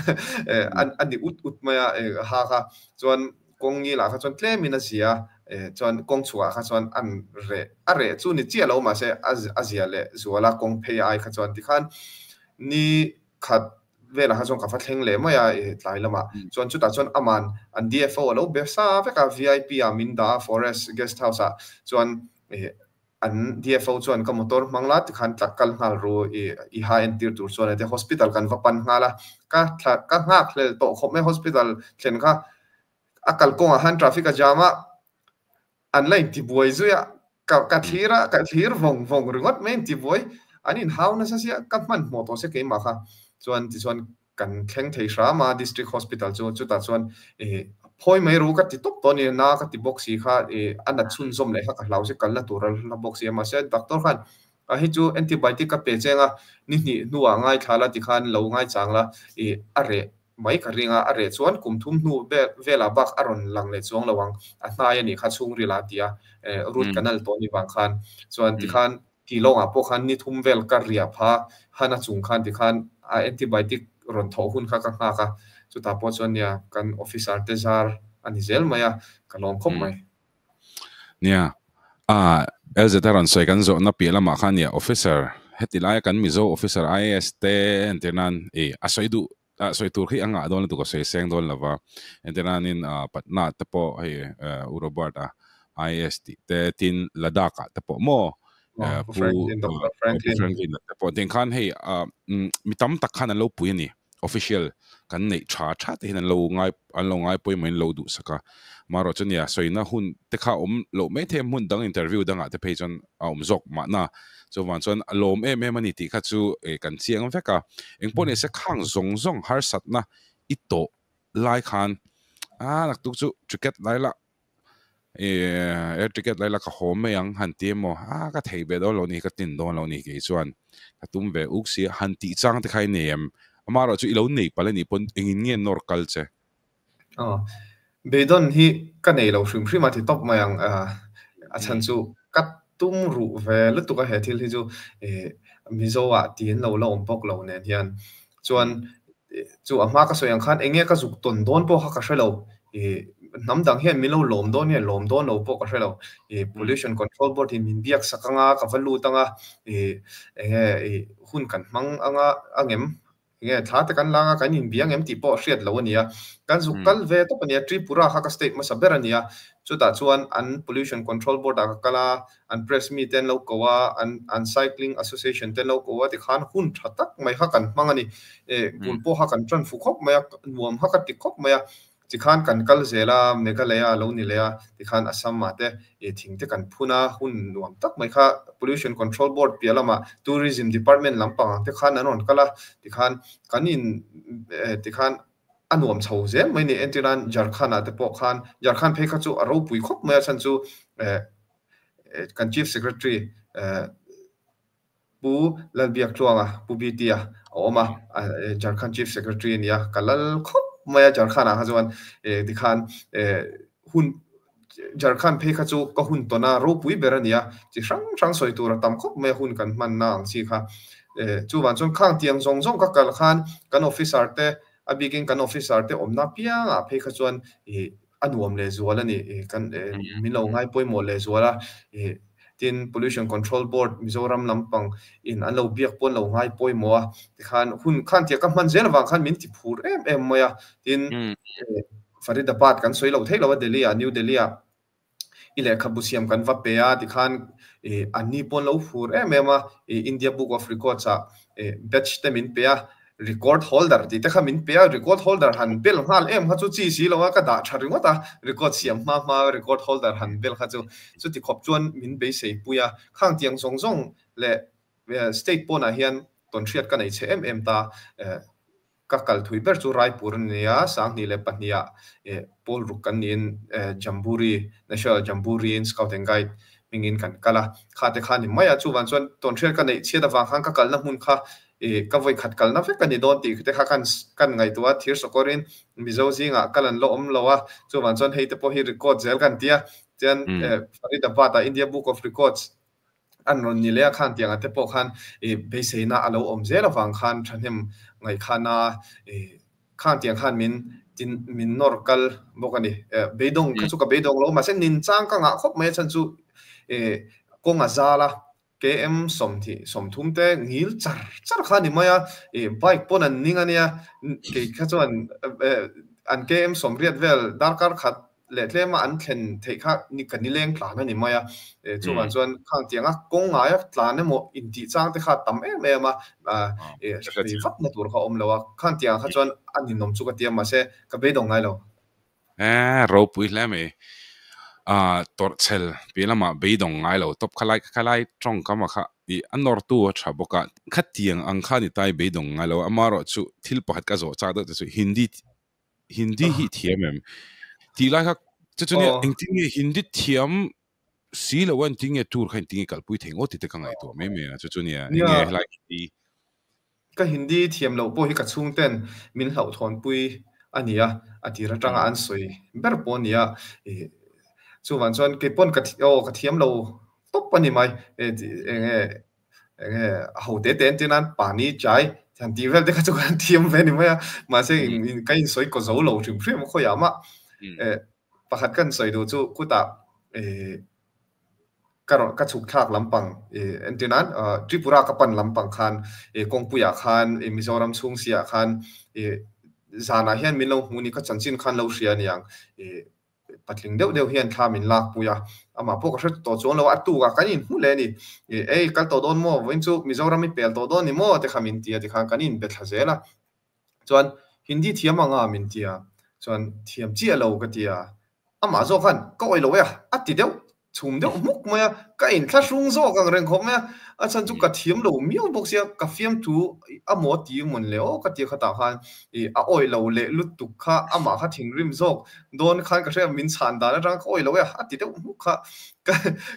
a ni ut ut mai a ha kha chuan kawng ngil ah kha chuan tlem in a zia chuan kawng chhuah ah kha chuan an reh a reh chu ni chiah lo mahse a zia leh zual a kawng phei ai kha chuan tikhan ni khat velah kha chuan ka va thleng leh mai a i tlai lamah chuan chutah chuan aman an DFO a lo be sa vek a VIP ah min dah a forest guest house ah chuan i An DFO chuan ka motor hmang la tikhan tlak kal nghal ru i i ha entir tur chuan a ti a, hospital kan va pan nghal a, ka thla ka nghak hlel tawh khawp mai hospital thlen kha a kalkawngah khan traffic a jam a, an la intibuai zui a, ka ka thlir a, ka thlir vawng vawng ringawt mai intibuai, an inhau nasa sia ka hmanhmawh tawh sia keimah kha chuan tichuan Kan thleng thei hram a District Hospital chu chutah chuan ih phawi mai ru ka ti tawp tawh a ni na ka ti bawk si kha ih a nat chhunzawm leh kha ka hlau si kalna tur a la bawk si a mahse doctor khan a hei chu antibiotic ka pe cheng a ni hnih hnuah ngaithla la tikhan lo ngaichang la ih a reh mai ka ring a a reh chuan kum thum hnu vel velah bak a rawn lang leh chuang lo ang a hnai a nih kha chhungril a ti a eh root canal tawh ni vang khan chuan tikhan Tih lawngah pawh khan ni thum vel ka riah pha han a chung khan tikhan a antibiotic rawn thawh hun kha ka nghak a, chutah pawh chuan nia kan officer te zar a ni zel mai a, ka lawm khawp mai. Nia, a LZ a rawn sawi kan zawhna piah lamah khan nia officer heti laia kan Mizo officer IAS te entir nan i a sawi duh a sawi tur khi a ngah dawn lutuk a sawi seng dawn lova entir nanin Patna te pawh hei U Robert a IAS tih te tin Ladakh ah te pawh maw Pu Franklin te pawh tiang khan hei mi tam tak khan an lo pui a ni official kan neih tha tha te hian an lo ngai an lo ngai pawimawh in lo duhsak a marawh chu nia sawina hun te kha awm loh maithei a hmun dang interview dangah te phei chuan a awm zawk mahna Chuvang chuan a lawm em em a ni tih kha chu kan chiang vek a. Engpawh ni se khang zawng zawng harsatna i tawh lai khan a naktuk chu ticket lai la air ticket lai la ka haw mai ang han ti emaw a ka thei ve dawn lo ni ka tin dawn lo ni kei chuan ka tum ve uk si a han tih chang te kha i nei em? Amaherawh chu i lo nei palh a nih pawn engin nge nawr kal che? Aw, beidawn hi ka nei lo hrim hrim a ti tawp mai ang. A chhan chu ka tum ruh ve lutuk a he thil hi chu Mizo ah tiin lo la awm bawk lo nen hian. Chuan chu a hma ka sawi ang khan eng nge ka zuk tawn dawn pawh kha ka hre lo. Hnam dang hian min lo lawm dawn nge lawm dawn lo pawh ka hre lo. Pollution Control Board in min biak sak anga ka va lut anga eng nge hun kan hmang anga angem Nge thla te kan lang a, kan inbiang em tih pawh hriat lo a nia. Kan zuk kal ve tawp a nia, Tripura kha ka state hmasa ber a nia. Chutah chuan an Pollution Control Board ah ka kal a, an press mi te an lo ko a, an an Cycling Association te an lo ko a, tikhan hun tha tak mai kha kan hmang a ni. Bul pawh kha kan tan fu khawp mai a, nuam kha ka ti khawp mai a. Tikhan kan kal zel a, Meghalaya a lo ni leh a, tikhan Assam ah te ih thing te kan phun a, hun nuam tak mai kha Pollution Control Board piah lamah Tourism Department lampang ang te khan an rawn kal a, tikhan kan in tikhan a nuam chho zel mai ni. Entirnan Jharkhand ah te pawh khan, Jharkhand phei kha chu a ropui khawp mai a chhan chu kan Chief Secretary Pu Lalbiaktluanga, Pu BT-a a awm a, Jharkhand Chief Secretary a ni a, ka lal khawp mai a Jharkhand-ah kha chuan tikhan hun Jharkhand phei kha chu ka hun tawn a, ropui ber a ni a, chi hrang hrang sawi tur a tam khawp mai a hun kan hmanna ang chi kha. Chuvang chuan khang tiang zawng zawng ka kal khan kan officer te, a bikin kan officer te awmna piangah phei kha chuan a nuam leh zual a ni, kan min lo ngai pawimawh leh zual a, tin Pollution Control Board Mizoram lampang in an lo biak pawh an lo ngai pawimawh a, tikhan hun khan tia ka hman zel avang khan min ti phur em em mai a, tin Faridabad kan sawi lo theih lo a Delhi ah New Delhi ah i lehkhabu siam kan va pe a, tikhan anni pawh an lo phur em em a, India Book of Records ah batch te min pe a, Record holder tih te kha min pe a, record holder han bel nghal em kha chu chi si lo a, ka dah tha ringawt a, record siam hma hma record holder han bel kha chu chuti khawp chuan min beisei pui a, khang tiang zawng zawng leh state pawnah hian tawnhriat ka nei chhe em em ta, ka kal thui ber chu Raipur a ni a, 2002 ah pawl ruk kan niin Jamboree, National Jamboree in Scout and Guide hmingin kan kal a, kha te kha ni mai a, chuvang chuan tawnhriat ka neih chhiat avang khan ka kalna hmun kha I ka vawi khat kalna vek a ni dawn tih te kha kan kan ngaihtuah a, thir sawkawrin Mizo zingah kal an la awm lo a, chuvang chuan hei te pawh hi record zel kan ti a, chuan Faridabad ah India Book of Records an rawn ni leh a, khan tiangah te pawh khan i beiseina a lo awm zel avang khan thahnem ngaihkhana i khan tiang khan min tin min nawr kal bawk a ni. Beidawng kha chu ka beidawng lo, mahse ninchang ka ngah khawp mai a chhan chu i kawng a zal a, KM sawmthih sawmthum te ngil char char kha a ni mai a, ih bike pawn an ning a nia, kei kha chuan an KM sawmriat vel darkar khat leh tlema an thlen theih kha ni ka nileng tlan a ni mai a. Chuvang chuan khang tianga kawng ngaia tlan emaw intih chang te kha tam em em a, hrei vak na tur kha awm lo a. Khang tiang kha chuan a ninawm chu ka ti a, mahse ka beidawng ngai lo. Ropui hle mai. Tawrhchhel piah lamah beidawng ngai lo tawp khalai khalai tawngkam a kha i a nawrtu a tha bawk a. Khatiang ang kha ni tai beidawng ngai lo amaherawhchu thil pakhat ka zawh chak deuh te chu Hindi Hindi hi thiam em? Tih lai kha chu chu nia engtin nge Hindi thiam si lo a engtin nge tour kha engtin nge kalpui thei ngawt tih te ka ngaihtuah mai mai a chu chu nia eng nge helai Hindi. Ka Hindi thiam loh pawh hi ka chhungten min hlauhthawnpui a ni a, a tir atanga an sawi ber pawh a ni a, chuvang chuan kei pawn ka aw ka thiam lo tawp a ni mai eng nge enge ho te te entir nan pani chai han tih vel te kha chu kan thiam ve ni mai a mahse in ka in sawi kaw zo lo hrim hrim a khawiah mah pakhat kan sawi duh chu kutah ka rawn ka chhuk thlak lampang entir nan Tripura ka pan lampang khan kawngpuiah khan Mizoram chhung siah khan zanah hian min lo hmu ni ka chanchin khan lo hria aniang Patling deuh deuh hian thla min lak pui a, amah pawh ka hre tawh chuang lo a, a tukah kan inhmu leh a ni. Ei, kal tawh dawn maw? Vawiin chu Mizoram i pel tawh dawn ni maw? te kha min ti a, tikhan kan inbe thla zel a. Chuan Hindi thiam anga min ti a, chuan thiam chiah lo ka ti a, amah zawk khan ka awih lo e a, a ti deuh chhum deuh hmuk mai a, ka inthlahrung zawk ang reng khawp mai a, a chhan chu ka thiam lo miau bawk sia, ka fiamthu a maw ti mawn le aw ka ti khatah khan ih a awih lo leh lutuk kha amah kha thinrim zawk dawn khan ka hria min chhan dan atang ka awih lo e a ti deuh hmuk kha ka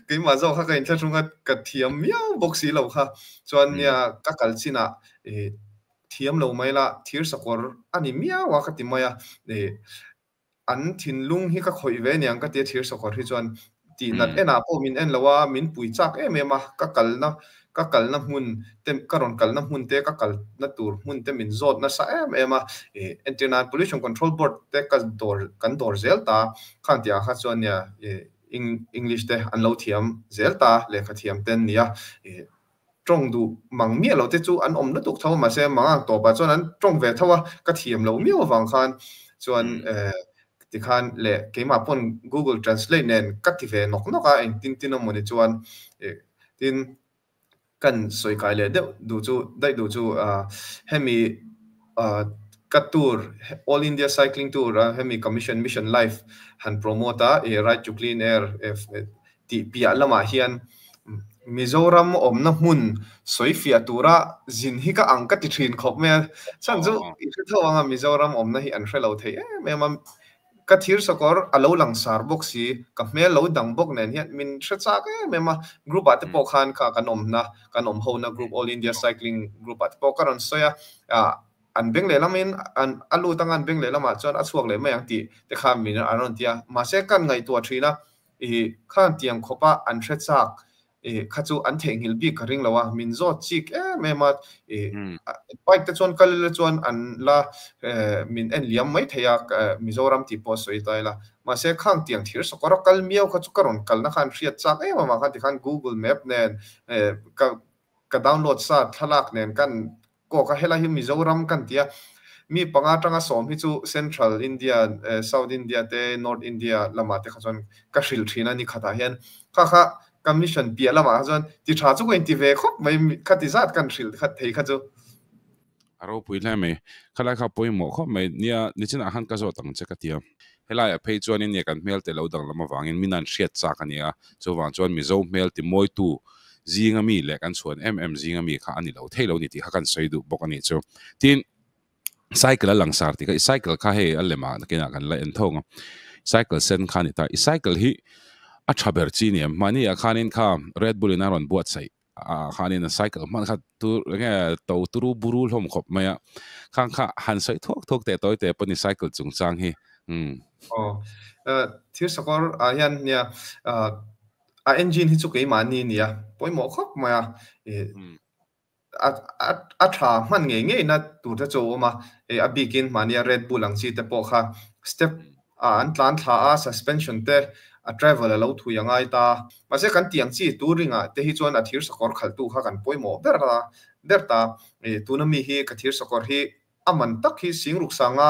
keimah zawk kha ka inthlahrung a ka thiam miau bawk si lo kha chuan nia ka kal chinah ih thiam lo mai la thir sakawr a ni miau a ka ti mai a ih An thinlung hi ka khawih ve aniang ka tia thir sawkawr hi chuan tih nat enah pawh min en lo a, min pui chak em em a, ka kalna ka kalna hmun te ka rawn kalna hmun te ka kalna tur hmun te min zawt nasa em em a, ih entir nan Pollution Control Board te ka dawr kan dawr zel ta khang tih ah kha chuan nia ih English te an lo thiam zel ta lehkha thiam te an nia ih Tawng duh mang miah lo te chu an awm lutuk tho a, mahse mangang tawpah chuan an tawng ve tho a, ka thiam lo miau avang khan chuan tikhan leh keimah pawn Google Translate nen ka ti ve nawk nawk a, engtin tin a mawni chuan tin kan sawi kai leh deuh duh chu daih duh chu hemi ka tour All India Cycling Tour a hemi Commission Mission Life han promote a Right to Clean Air tih piah lamah hian Mizoram awmna hmun sawi fiah tura zin hi ka ang ka ti thin khawp mai a. Chhan chu i hre tho anga Mizoram awmna hi an hre lo thei em em a. Ka thir sakawr a lo langsar bawk si, ka hmel lo dang bawk nen hian min hre chak em em a. Group ah te pawh khan kha kan awmna, kan awm hona group All India Cycling group ah te pawh ka rawn sawi a. An beng lehlamin an a lut anga an beng lehlamah chuan a chhuak leh mai ang tih te khan min an rawn ti a. Mahse kan ngaihtuah thin a, I khan tiang khawpa an hre chak i kha chu an theihnghilh bik ka ring lo a, min zawt chik em em a, i bike te chuan kal ila chuan an la min en liam mai thei a, Mizoram tih pawh a sawi ta ila, mahse khang tiang thir sakawr a kal miau kha chu ka rawn kalna khan hriat chak em avang khan tikhan Google Map nen ka ka download sa thlalak nen kan Kawk a, helai hi Mizoram kan ti a, mi panga atanga sawm hi chu Central India, South India te, North India lamah te kha chuan ka hrilh thin a ni khatah hian. Kha kha ka mission piah lamah kha chuan ti tha chu ka inti ve khawp mai, kha ti zat kan hrilh khat thei kha chu. A ropui hle mai. Khalai kha pawimawh khawp mai. Nia, nichinah khan ka zawt ang che ka ti a. Helaiah phei chuanin nia kan hmel te lo danglam avangin min an hriat chak a ni a, chuvang chuan Mizo hmel ti mawitu zinga mi leh kan chhuan em em zinga mi kha a ni lo thei lo ni tih kha kan sawi duh bawk a nih chu. Tin, cycle a langsar tih kha i cycle kha hei a lemah nakinah kan la en thawng a, cycle sen kha a ni ta. I cycle hi a tha ber chi ni em? Mahni ah khanin kha Red Bull in a rawn buatsaih ah khanin a cycle hman kha tur enge to turu buru hlawm khawp mai a, khang kha han sawi thuak thuak teh tawi teh pawh ni cycle chungchang hi. Umm. Aw, thil sakawr ah hian nia A engine hi chu keimahni nia pawimawh khawp mai a, a tha hman ngei ngei na tur te chu a awm a, a bikin mahnia Red Bull ang chi te pawh kha step ah an tlan thla a, suspension te a travel a lo thui a ngai ta. Mahse kan tih ang chi touring ah te hi chuan a thir sakawr khalhtu kha kan pawimawh ber a ber ta. Tuna mi hi ka thir sakawr hi a man tak hi Singruk sanga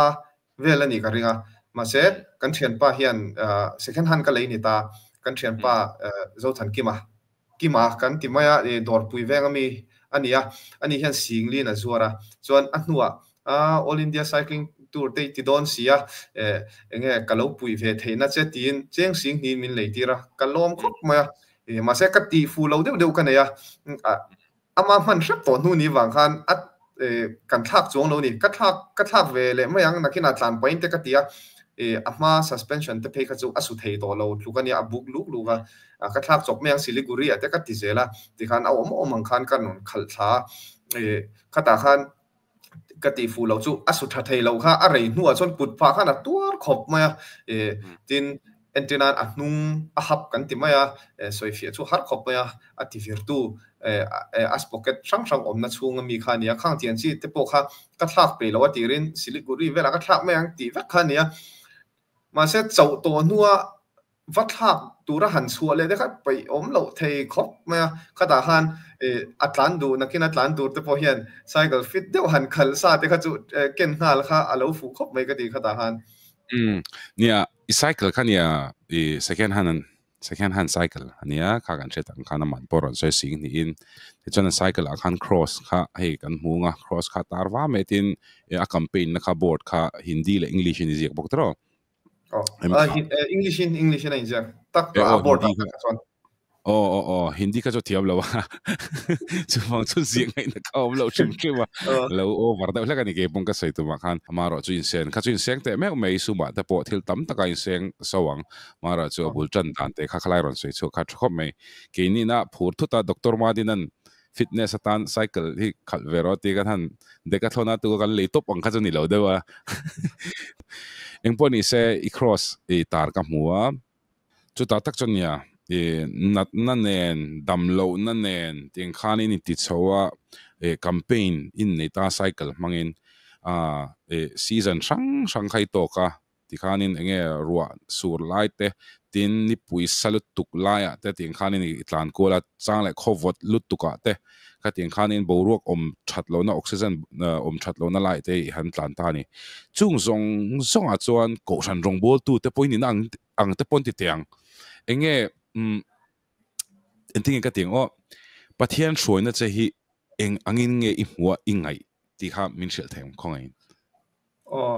vel a nih ka ring a. Mahse kan thianpa hian second hand ka lei ni ta, kan thianpa Zothankima, Kima kan ti mai a, dawrpui veng ami a ni a, ani hian Singlin a zuar a, chuan a hnuah All India Cycling Tour te i ti dawn si a, enge ka lo puih ve theihna che tiin cheng Singhniin min lei tir a, ka lawm khawp mai a, mahse ka tih fuh lo deuh deuh ka nei a, Ama hman hrep tawh hnu ni vang khan a kan thlak chuang lo ni. Ka thlak ka thlak ve leh mai ang nakinah tlan pahin te ka ti a, a hma suspension te phei kha chu a su thei tawh lo tluk a nia, a buk luk luk a, ka thlak chawp mai ang Siliguri ah te ka ti zel a, tikhan a awm awm ang khan ka rawn khalh thla a, khatah khan ka tih fuh loh chu a su tha thei loh kha a rei hnuah chuan kut phah khan a tuar khawp mai a, tin entir nan a hnung a hap kan ti mai a, sawifiah chu har khawp mai a, a ti virtu a pocket hrang hrang awmna chhunga mi kha a ni a, khang tiang chi te pawh kha ka thlak peih loh a tirin Siliguri velah ka thlak mai ang tih vek kha a ni a, mahse chauh tawh hnua Va thlak tura han chhuah leh te kha peih awm loh thei khawp mai a, khatah khan a tlan duh nakin a tlan tur te pawh hian cycle fit deuh han khalh sa te kha chu ken nghal kha a lo fuh khawp mai ka ti khatah khan. Umm nia i cycle kha nia i second hand an second hand cycle ania kha kan hriat ang khan a man pawh rawn sawi sing niin tichuan a cycle ah khan cross kha hei kan hmu ang a cross kha tar va mai tin a campaign na kha board kha Hindi leh English in i ziak bawk tawh. Oh, English in English in a inziak tak a board ah kha chuan. Oh oh oh Hindi kha chu thiam lo a. Chuvang chu ziak ngaihna kha awm lo hrim hrim a. Lo over deuh hlek a ni kei pawng ka sawi tumah khan. Amaherawh chu insen kha chu inseng teh meuh mai sumah te pawh thil tam taka inseng so ang. Amaherawh chu a bul tan dan te kha khalai rawn sawi chhuak kha tha khawp mai. Keinina phur thut a Doctor Madinan fitness atan cycle hi khalh ve rawh tih kan han decathlon a tu kan lei tawp ang kha chu ni lo deuh a engpawh ni se i cross i tar ka hmu a chutah tak chuan nia i natna nen dam lohna nen tiang khan in inti chho a i campaign in nei ta cycle hmangin a i season hrang hrang kha i tawk a Tikhanin enge ruah sur lai te, tin nipui sa lutuk laiah te tiang khanin i tlan kual a, chang leh khaw vawt lutukah te kha tiang khanin boruak awm that lohna, oxygen awm that lohna laiah te i han tlan ta a ni. Chung zawng zawngah chuan kohhran rawngbawltu te pawhin ina ang ang te pawh an ti teh ang. Enge umm engtin nge ka ti ang aw, Pathian hruaina che hi eng angin nge i hmuh a i ngaih tih kha min hrilh thei ang khawngaihin. Aw,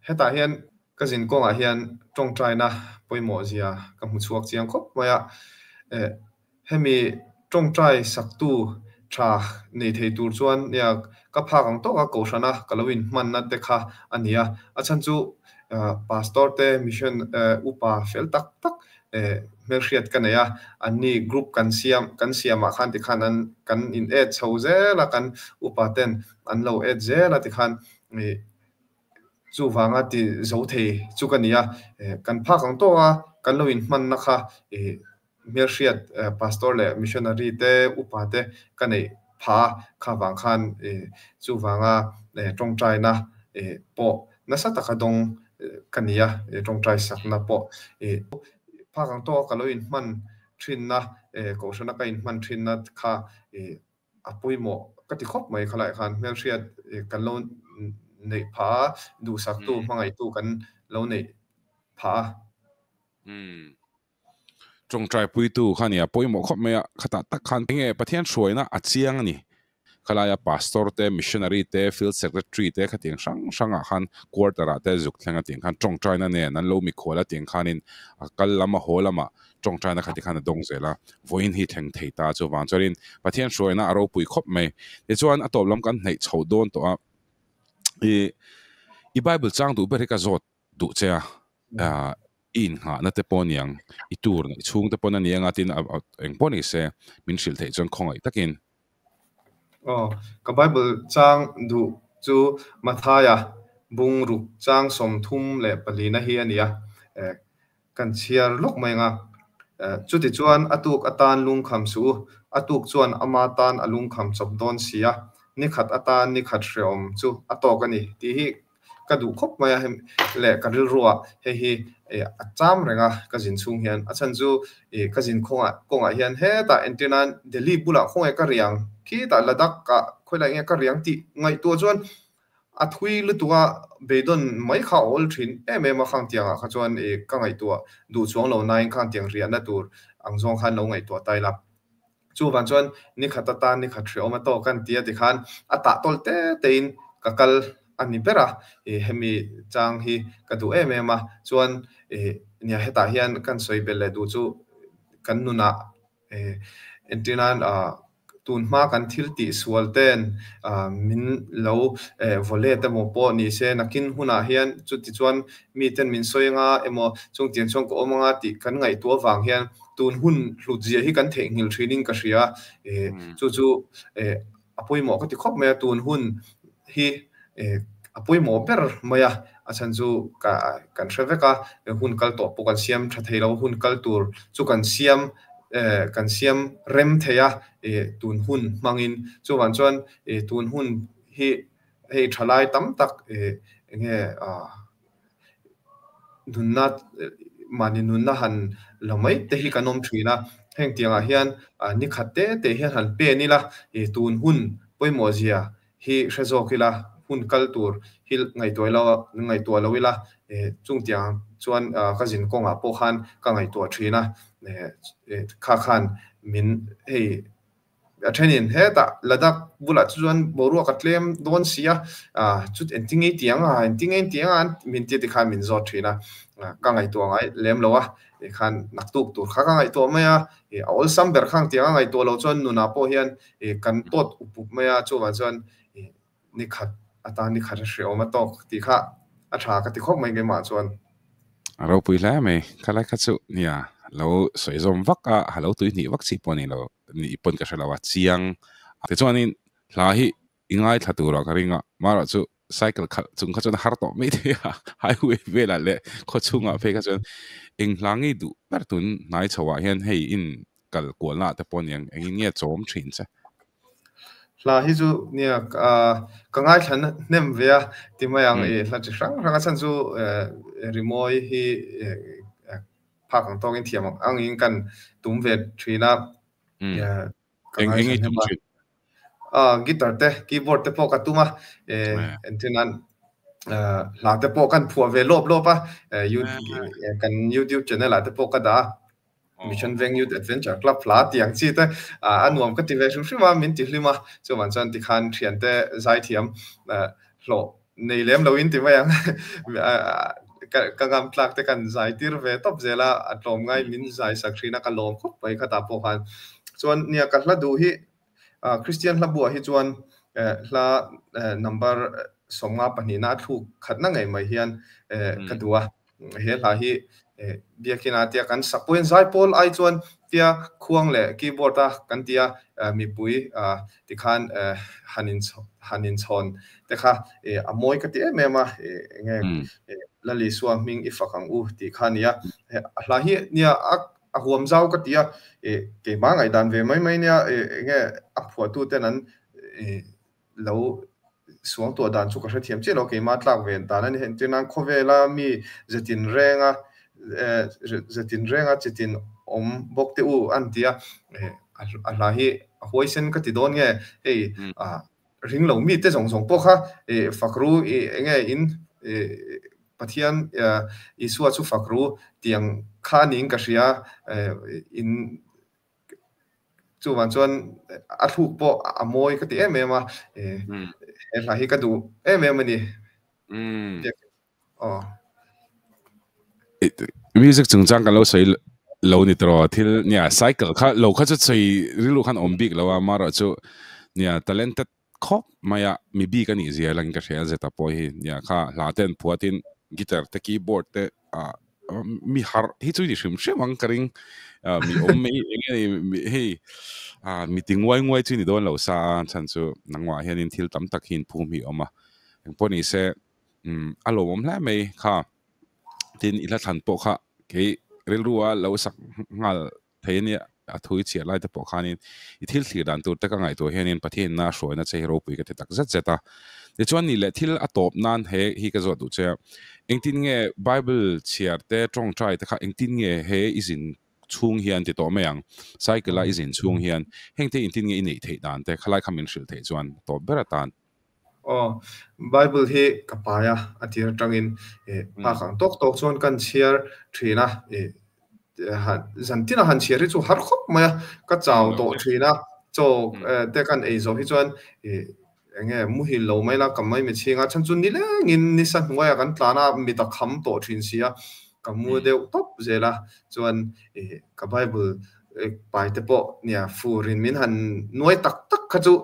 hetah hian ka zin kawngah hian tawngtaina pawimawh zia ka hmu chhuak chiang khawp mai a. Eh, hemi tawngtai saktu tha nei thei tur chuan nia ka phak ang tawka kohhrana ka lo inhmanna te kha a ni a. A chhan chu pastor te mission upa fel tak tak hmelhriat ka nei a, anni group kan siam kan siamah khan tikhan an kan in et chho zel a, kan upa ten an lo et zel a tikhan chuvanga ti zo thei chu ka ni a, kan phak ang tawk a, kan lo inhmanna kha hmelhriat pastor leh missionary te upa te ka neih phah a, kha vang khan chuvanga tawngtaina pawh nasa taka dawng ka ni a, tawngtai sakna pawh phak ang tawk a ka lo inhman thinna, kohhrana ka inhman thinna kha a pawimawh ka ti khawp mai khalai khan hmelhriat kan lo neih phah a, duhsaktu hmangaihtu kan lo neih phah a. Umm. Tawngtai puitu kha nia pawimawh khawp mai a, khatah tak khan enge Pathian hruaina a chiang a ni. Khalaia Pastor te, Missionary te, Field Secretary te khatiang hrang hrangah khan Quarter ah te zuk thleng a tiang khan tawngtaina nen an lo mikhual a tiang khanin a kal lam a haw lamah tawngtaina kha tikhan a dawng zel a, vawiin hi thleng thei ta chuvang chuanin Pathian hruaina a ropui khawp mai. Tichuan a tawp lam kan hnaih chho dawn tawh a, i i Bible chang duh ber hi ka zawt duh che a, i innghahna te pawh aniang, i tur neih chhung te pawn aniang a tin eng pawh ni se min hrilh theih chuan khawngaih takin. Aw, ka Bible chang duh chu Mathaia bungruk chang 34na hi a ni a, Kan chhiar lawk mai ang a. Chutichuan a tuk atan lungkham suh u, a tuk chuan ama tan a lungkham chawp dawn si a, ni khat atan ni khat hreawm chu a tawk a ni tih hi ka duh khawp mai a, leh ka rilruah hei hi a cham reng a ka zin chhung hian. A chhan chu ka zin khawngah kawngah hian hetah entir nan Delhi bulah khawnge ka riang, khitah Ladakh ah khawilai nge ka riang tih ngaihtuah chuan. A thui lutuk a, beidawn mai kha a awl thin em em a, khang tiangah kha chuan i ka ngaihtuah duh chuang lo nain khang tiang riahna tur ang zawng khan lo ngaihtuah ta ila. Chuvang chuan ni khat atan ni khat hreawm a tawk an ti a tikhan a tah tawl te tein ka kal a ni ber a, i hemi chang hi ka duh em em a, chuan i nia hetah hian kan sawi belh leh duh chu kan nunah Entirnan tun hma kan thil tih sual ten min lo vaw let emaw pawh ni se nakin hunah hian chuti chuan mi ten min sawi anga emaw chungtiang chuan ka awm anga tih kan ngaihtuah avang hian tun hun hlut zia hi kan theihnghilh thinin ka hria. Chu chu a pawimawh ka ti khawp mai a, tun hun hi a pawimawh ber mai a, a chhan chu ka kan hre vek a, hun kal tawh pawh kan siam tha thei lo, hun kal tur chu kan siam kan siam rem thei a tun hun hmangin, chuvang chuan tun hun hi hei thalai tam tak eng nge nunna mahni nunna han la mai te hi kan awm thin a, heng tiangah hian ni khat te te hian han pen ila tun hun pawimawh zia hi hre zawk ila, hun kal tur hi ngaihtuah ilo ngaihtuah lo ila chung tiang chuan ka zin kawngah pawh khan ka ngaihtuah thin a, kha khan min hei A thenin hetah Ladakh bulah chu chuan boruak a tlem dawn si a, chut engtin ngei tiang a, engtin ngei tiang a min tia tikhan min zawt thin a, ka ngaihtuah ngai lem lo a, tikhan naktuk tur kha ka ngaihtuah mai a, a awlsam ber khang tiang a ngaihtuah loh chuan nunah pawh hian kan tawt up up mai a, chuvang chuan ni khat atan ni khat a hreawm a tawk tih kha a tha ka ti khawp mai keimah chuan. A ropui hle mai, khalai kha chu nia lo sawi zawm vak a, ha lo tui hnih vak chi pawh a ni lo, ni pawn ka hre lo a, chiang tichuanin hla hi i ngaithla turah ka ring a, marawh chu cycle khalh chung kha chuan a har tawh mai thei a, highway velah leh khaw chhungah phei kha chuan eng hla ngei duh ber tun hnai chho ah hian hei in kal kualna ah te pawh aniang engin nge chawm thin che. Hla hi chu nia ka ngaithla hnem ve a ti mai ang i hla chi hrang hrang a chhan chu rimawi hi phak ang tawkin thiam angin kan tum ve thin a ka ngaithla hnem a guitar te keyboard te pawh ka tum a entirnan hla te pawh kan phuah ve lawp lawp a kan youtube channel ah te pawh ka dah a. Mission Veng Youth Adventure Club hla tih ang chi te a nuam ka ti ve hrim hrim a, min ti hlim a, chuvan chuan tikhan thiante zaithiam hlawh nei lem loin ti mai ang ka ngam tlak te kan zai tir ve tawp zel a, a tlawm ngai min zai sak thin a, ka lawm khawp mai khatah pawh khan. Chuan nia ka hla duh hi Kristian hla buah hi chuan hla number 52 na a thluk khatna ngei mai hian ka duh a. He hla hi biakina tia kan sak pawhin zaipawl ai chuan tia khuang leh keyboard a kan tia mipui tikhan han in han inchhawn te kha a mawi ka ti em em a, enge Lal Isua hming i fak ang u tih kha a nia. A hla hi nia a a huam zau ka ti a, keimah ngaihdan ve mai mai nia enge a phuahtu ten an lo suang tuah dan chu ka hrethiam chiah lo, keimah tlak ve dan a ni. Entir nan khawvela mi zetin renga zetin renga chitin awm bawk te u an ti a, a hla hi a huaisen ka ti dawn nge hei ring lo mi te zawng zawng pawh kha fakru enge in Pathian Isua chu fakru tiang kha niin ka hria in Chuvang chuan a thluk pawh a mawi ka ti em em a, he hla hi ka duh em em a ni. Aw. Music chungchang kan lo sawi lo ni tawh thil nia cycle kha lo kha chu sawi rilru khan awm bik lo a amaherawh chu nia talented khawp mai a mi bik a nih zia lang ka hria zeta pawh hi nia kha hla te an phuat in guitar te keyboard te ah mi harh hi chu ni hrim hrim ang ka ring mi awm mai eng nge ni hei mi ti nguai nguai chu ni dawn lo sa a chhan chu nangmah hianin thil tam tak hi inphum hi a awm a engpawh ni se a lawmawm hle mai kha tin i hla thlan pawh kha kei rilru a lo sak nghal thei a nia, a thu i chhiar lai te pawh khanin i thil thlir dan tur te ka ngaihtuah hianin Pathianna hruaina che hi ropui ka ti tak zet zet a. Tichuan ni leh thil a tawp nan he hi ka zawt duh che a, engtin nge Bible chhiar te tawngtai te kha engtin nge he i zin chhung hian ti tawh mai ang, cycle a i zin chhung hian heng te engtin nge i neih theih dan te khalai kha min hrilh theih chuan tawp ber atan. Aw, Bible hi ka pai a, a tir atangin phak ang tawk tawk chuan kan chhiar thin a, zan tina han chhiar hi chu har khawp mai a, ka chau tawh thin a, chaw te kan ei zawh hi chuan enge muhil lo mai la ka mai mi chhing a, chhan chu nilengin nisa hnuaiah kan tlan a, mit a kham tawh thin si a, ka mu deuh tawp zel a, chuan ka Bible pai te pawh nia furin min han nuai tak tak kha chu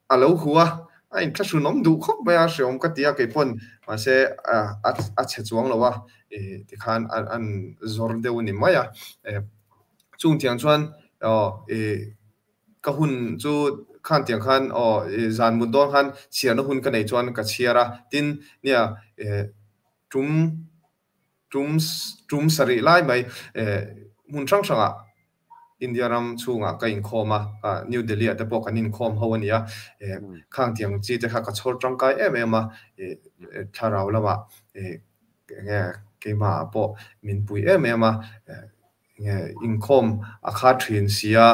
a lo hu a, a inthlahrunawm duh khawp mai a, hreawm ka ti a keipawn mahse a chhe chuang lo a, tikhan an zawr deuh a ni mai a, chung tiang chuan ka hun chu khan tiang khan aw zan mut dawn khan chhiarna hun ka nei chuan ka chhiar a, tin nia tum tum tum sarih lai mai hmun hrang hrangah India ram chhungah ka inkhawm a, New Delhi ah te pawh kan inkhawm ho a ni a, khang tiang chi te kha ka chhawr tangkai em em a, thlarau lamah enge keimah ah pawh min pui em em a, enge inkhawm a kha thin si a,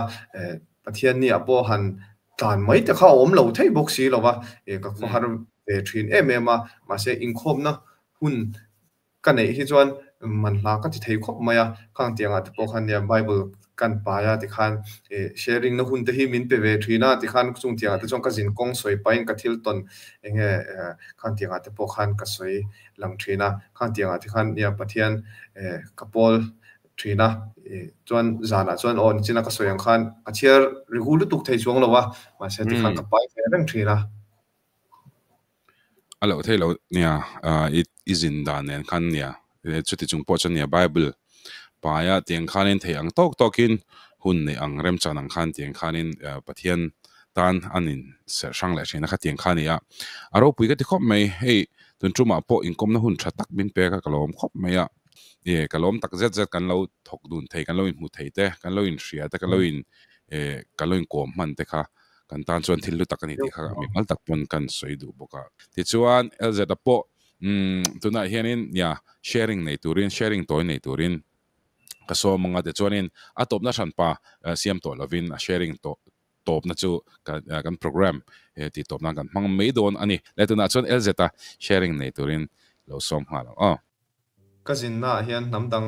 Pathian ni ah pawh han tlan mai te kha a awm lo thei bawk si lo va, ka khawhar ve thin em em a, mahse inkhawmna hun ka neih hi chuan man hla ka ti thei khawp mai a, khang tiangah te pawh khan nia Bible kan pai a tikhan sharing na hun te hi min pe ve thin a tikhan chung tiangah te chuan ka zin kawng sawi pahin ka thil tawn enge khang tiangah te pawh khan ka sawi lang thin a, khang tiangah te khan nia Pathian ka pawl thin a, chuan zanah chuan aw nichina ka sawi ang khan ka chhiar rihu lutuk thei chuang lo a, mahse tikhan ka pai ve reng thin a. A loh theih loh nia, i zin dan nen khan nia, chuti chung pawh chuan nia Bible paia tiang khanin thei ang tawk tawkin hun neih ang remchan ang khan tiang khanin Pathian tan an in serh hrang leh thin a kha tiang kha a ni a, a ropui ka ti khawp mai, hei tun tumah pawh inkawmna hun tha tak min pek a ka lawm khawp mai a, ka lawm tak zet zet kan lo thawk dun thei kan lo inhmu thei te kan lo inhria te kan lo in kan lo inkawm hman te kha kan tan chuan thil hlu tak a ni tih kha mi mal tak pawn kan sawi duh bawk a. Tichuan LZ a pawh umm tunah hianin nia sharing nei turin sharing tawi nei turin ka sawm ang a tichuanin a tawpna hranpa siam tawh lovin a sharing tawh tawpna chu kan program tih tawp nan kan hmang mai dawn a ni. Le tunah chuan LZ a sharing nei turin lo sawm nghal ang aw. Ka zinnaah hian hnam dang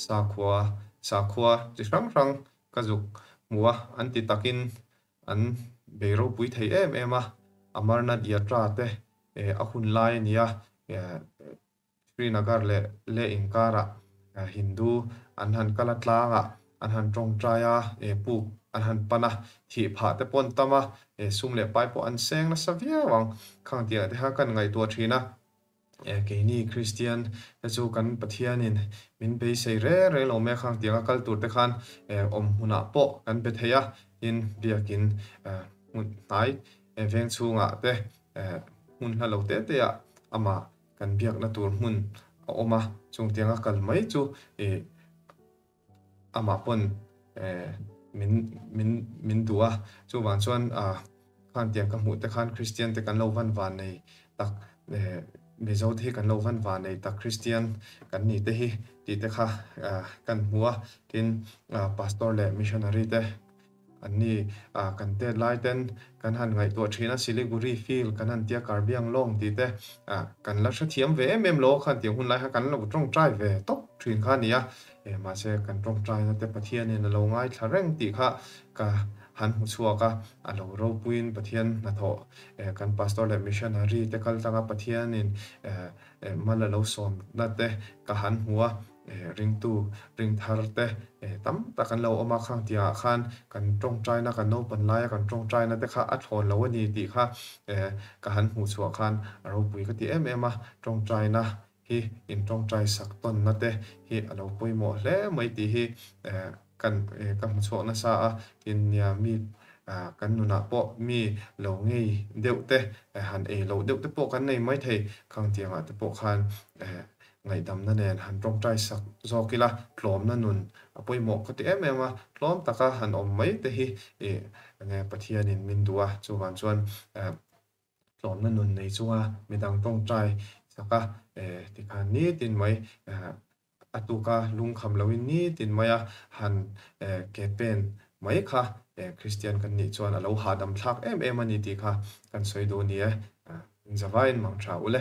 sakhua sakhua chi hrang hrang Ka zuk hmu a, an ti takin an bei ropui thei em em a, Amarnath Yatra te a hun lai a nia, Srinagar leh Leh inkarah Hindu an han kal a tlangah an han tawngtai a, puk an han pan a, thih phah te pawh an tam a, sum leh pai pawh an seng nasa viau ang, khang tihah te kha kan ngaihtuah thin a. Keini Kristian te chu kan Pathianin min beisei reng reng lo mai a, khang tianga kal tur te khan awm hmunah pawh kan be thei a, tin biakin hmun hnai veng chhungah te hmun hla lo te te ah amah kan biakna tur hmun a awm a, chung tianga kal mai chu amah pawn min min min duh a, chuvang chuan khan tiang ka hmuh te khan Kristian te kan lo van van nei tak Mizo te hi kan lo van van nei tak Kristian kan ni te hi tih te kha kan hmu a, tin Pastor leh Missionary te An ni a, kan tet lai ten kan han ngaihtuah thin a, Siliguri field kan han tia Karbiang lawng tih te kan la hrethiam ve em em lo khan tiang hun lai kha kan lo tawngtai ve tawp thin kha a ni a, mahse kan tawngtaina te Pathianin a lo ngaithla reng tih kha ka han hmu chhuak a, a lo ropuiin Pathian hnathawh kan pastor leh missionary te kal tlanga Pathianin mal a lo sawmna te ka han hmu a. Ringtu ringthar te tam tak an lo awm a, khang tiangah khan kan tawngtaina, kan naupan laia kan tawngtaina te kha a thlawn lo a ni tih kha ka han hmuh chhuah khan a ropui ka ti em em a, tawngtaina hi in tawngtai sak tawnna te hi a lo pawimawh hle mai tih hi kan ka hmu chhuak nasa a, tin nia mi kan nunah pawh mi lo ngei deuh te han ei loh deuh te pawh kan nei maithei, khang tiangah te pawh khan Ngaihdamna nen han tawngtai sak zawk ila, tlawmna nun a pawimawh ka ti em em a, tlawm taka han awm mai te hi ih enge Pathianin min duh a, chuvang chuan tlawmna nun nei chunga midang tawngtai sak a tikhan nitin mai a tuka lungkham loin nitin maia han ke pen mai kha Kristian kan nih chuan a lo hahdam thlak em em a ni tih kha kan sawi duh a ni e. Inzavain mang tha ule.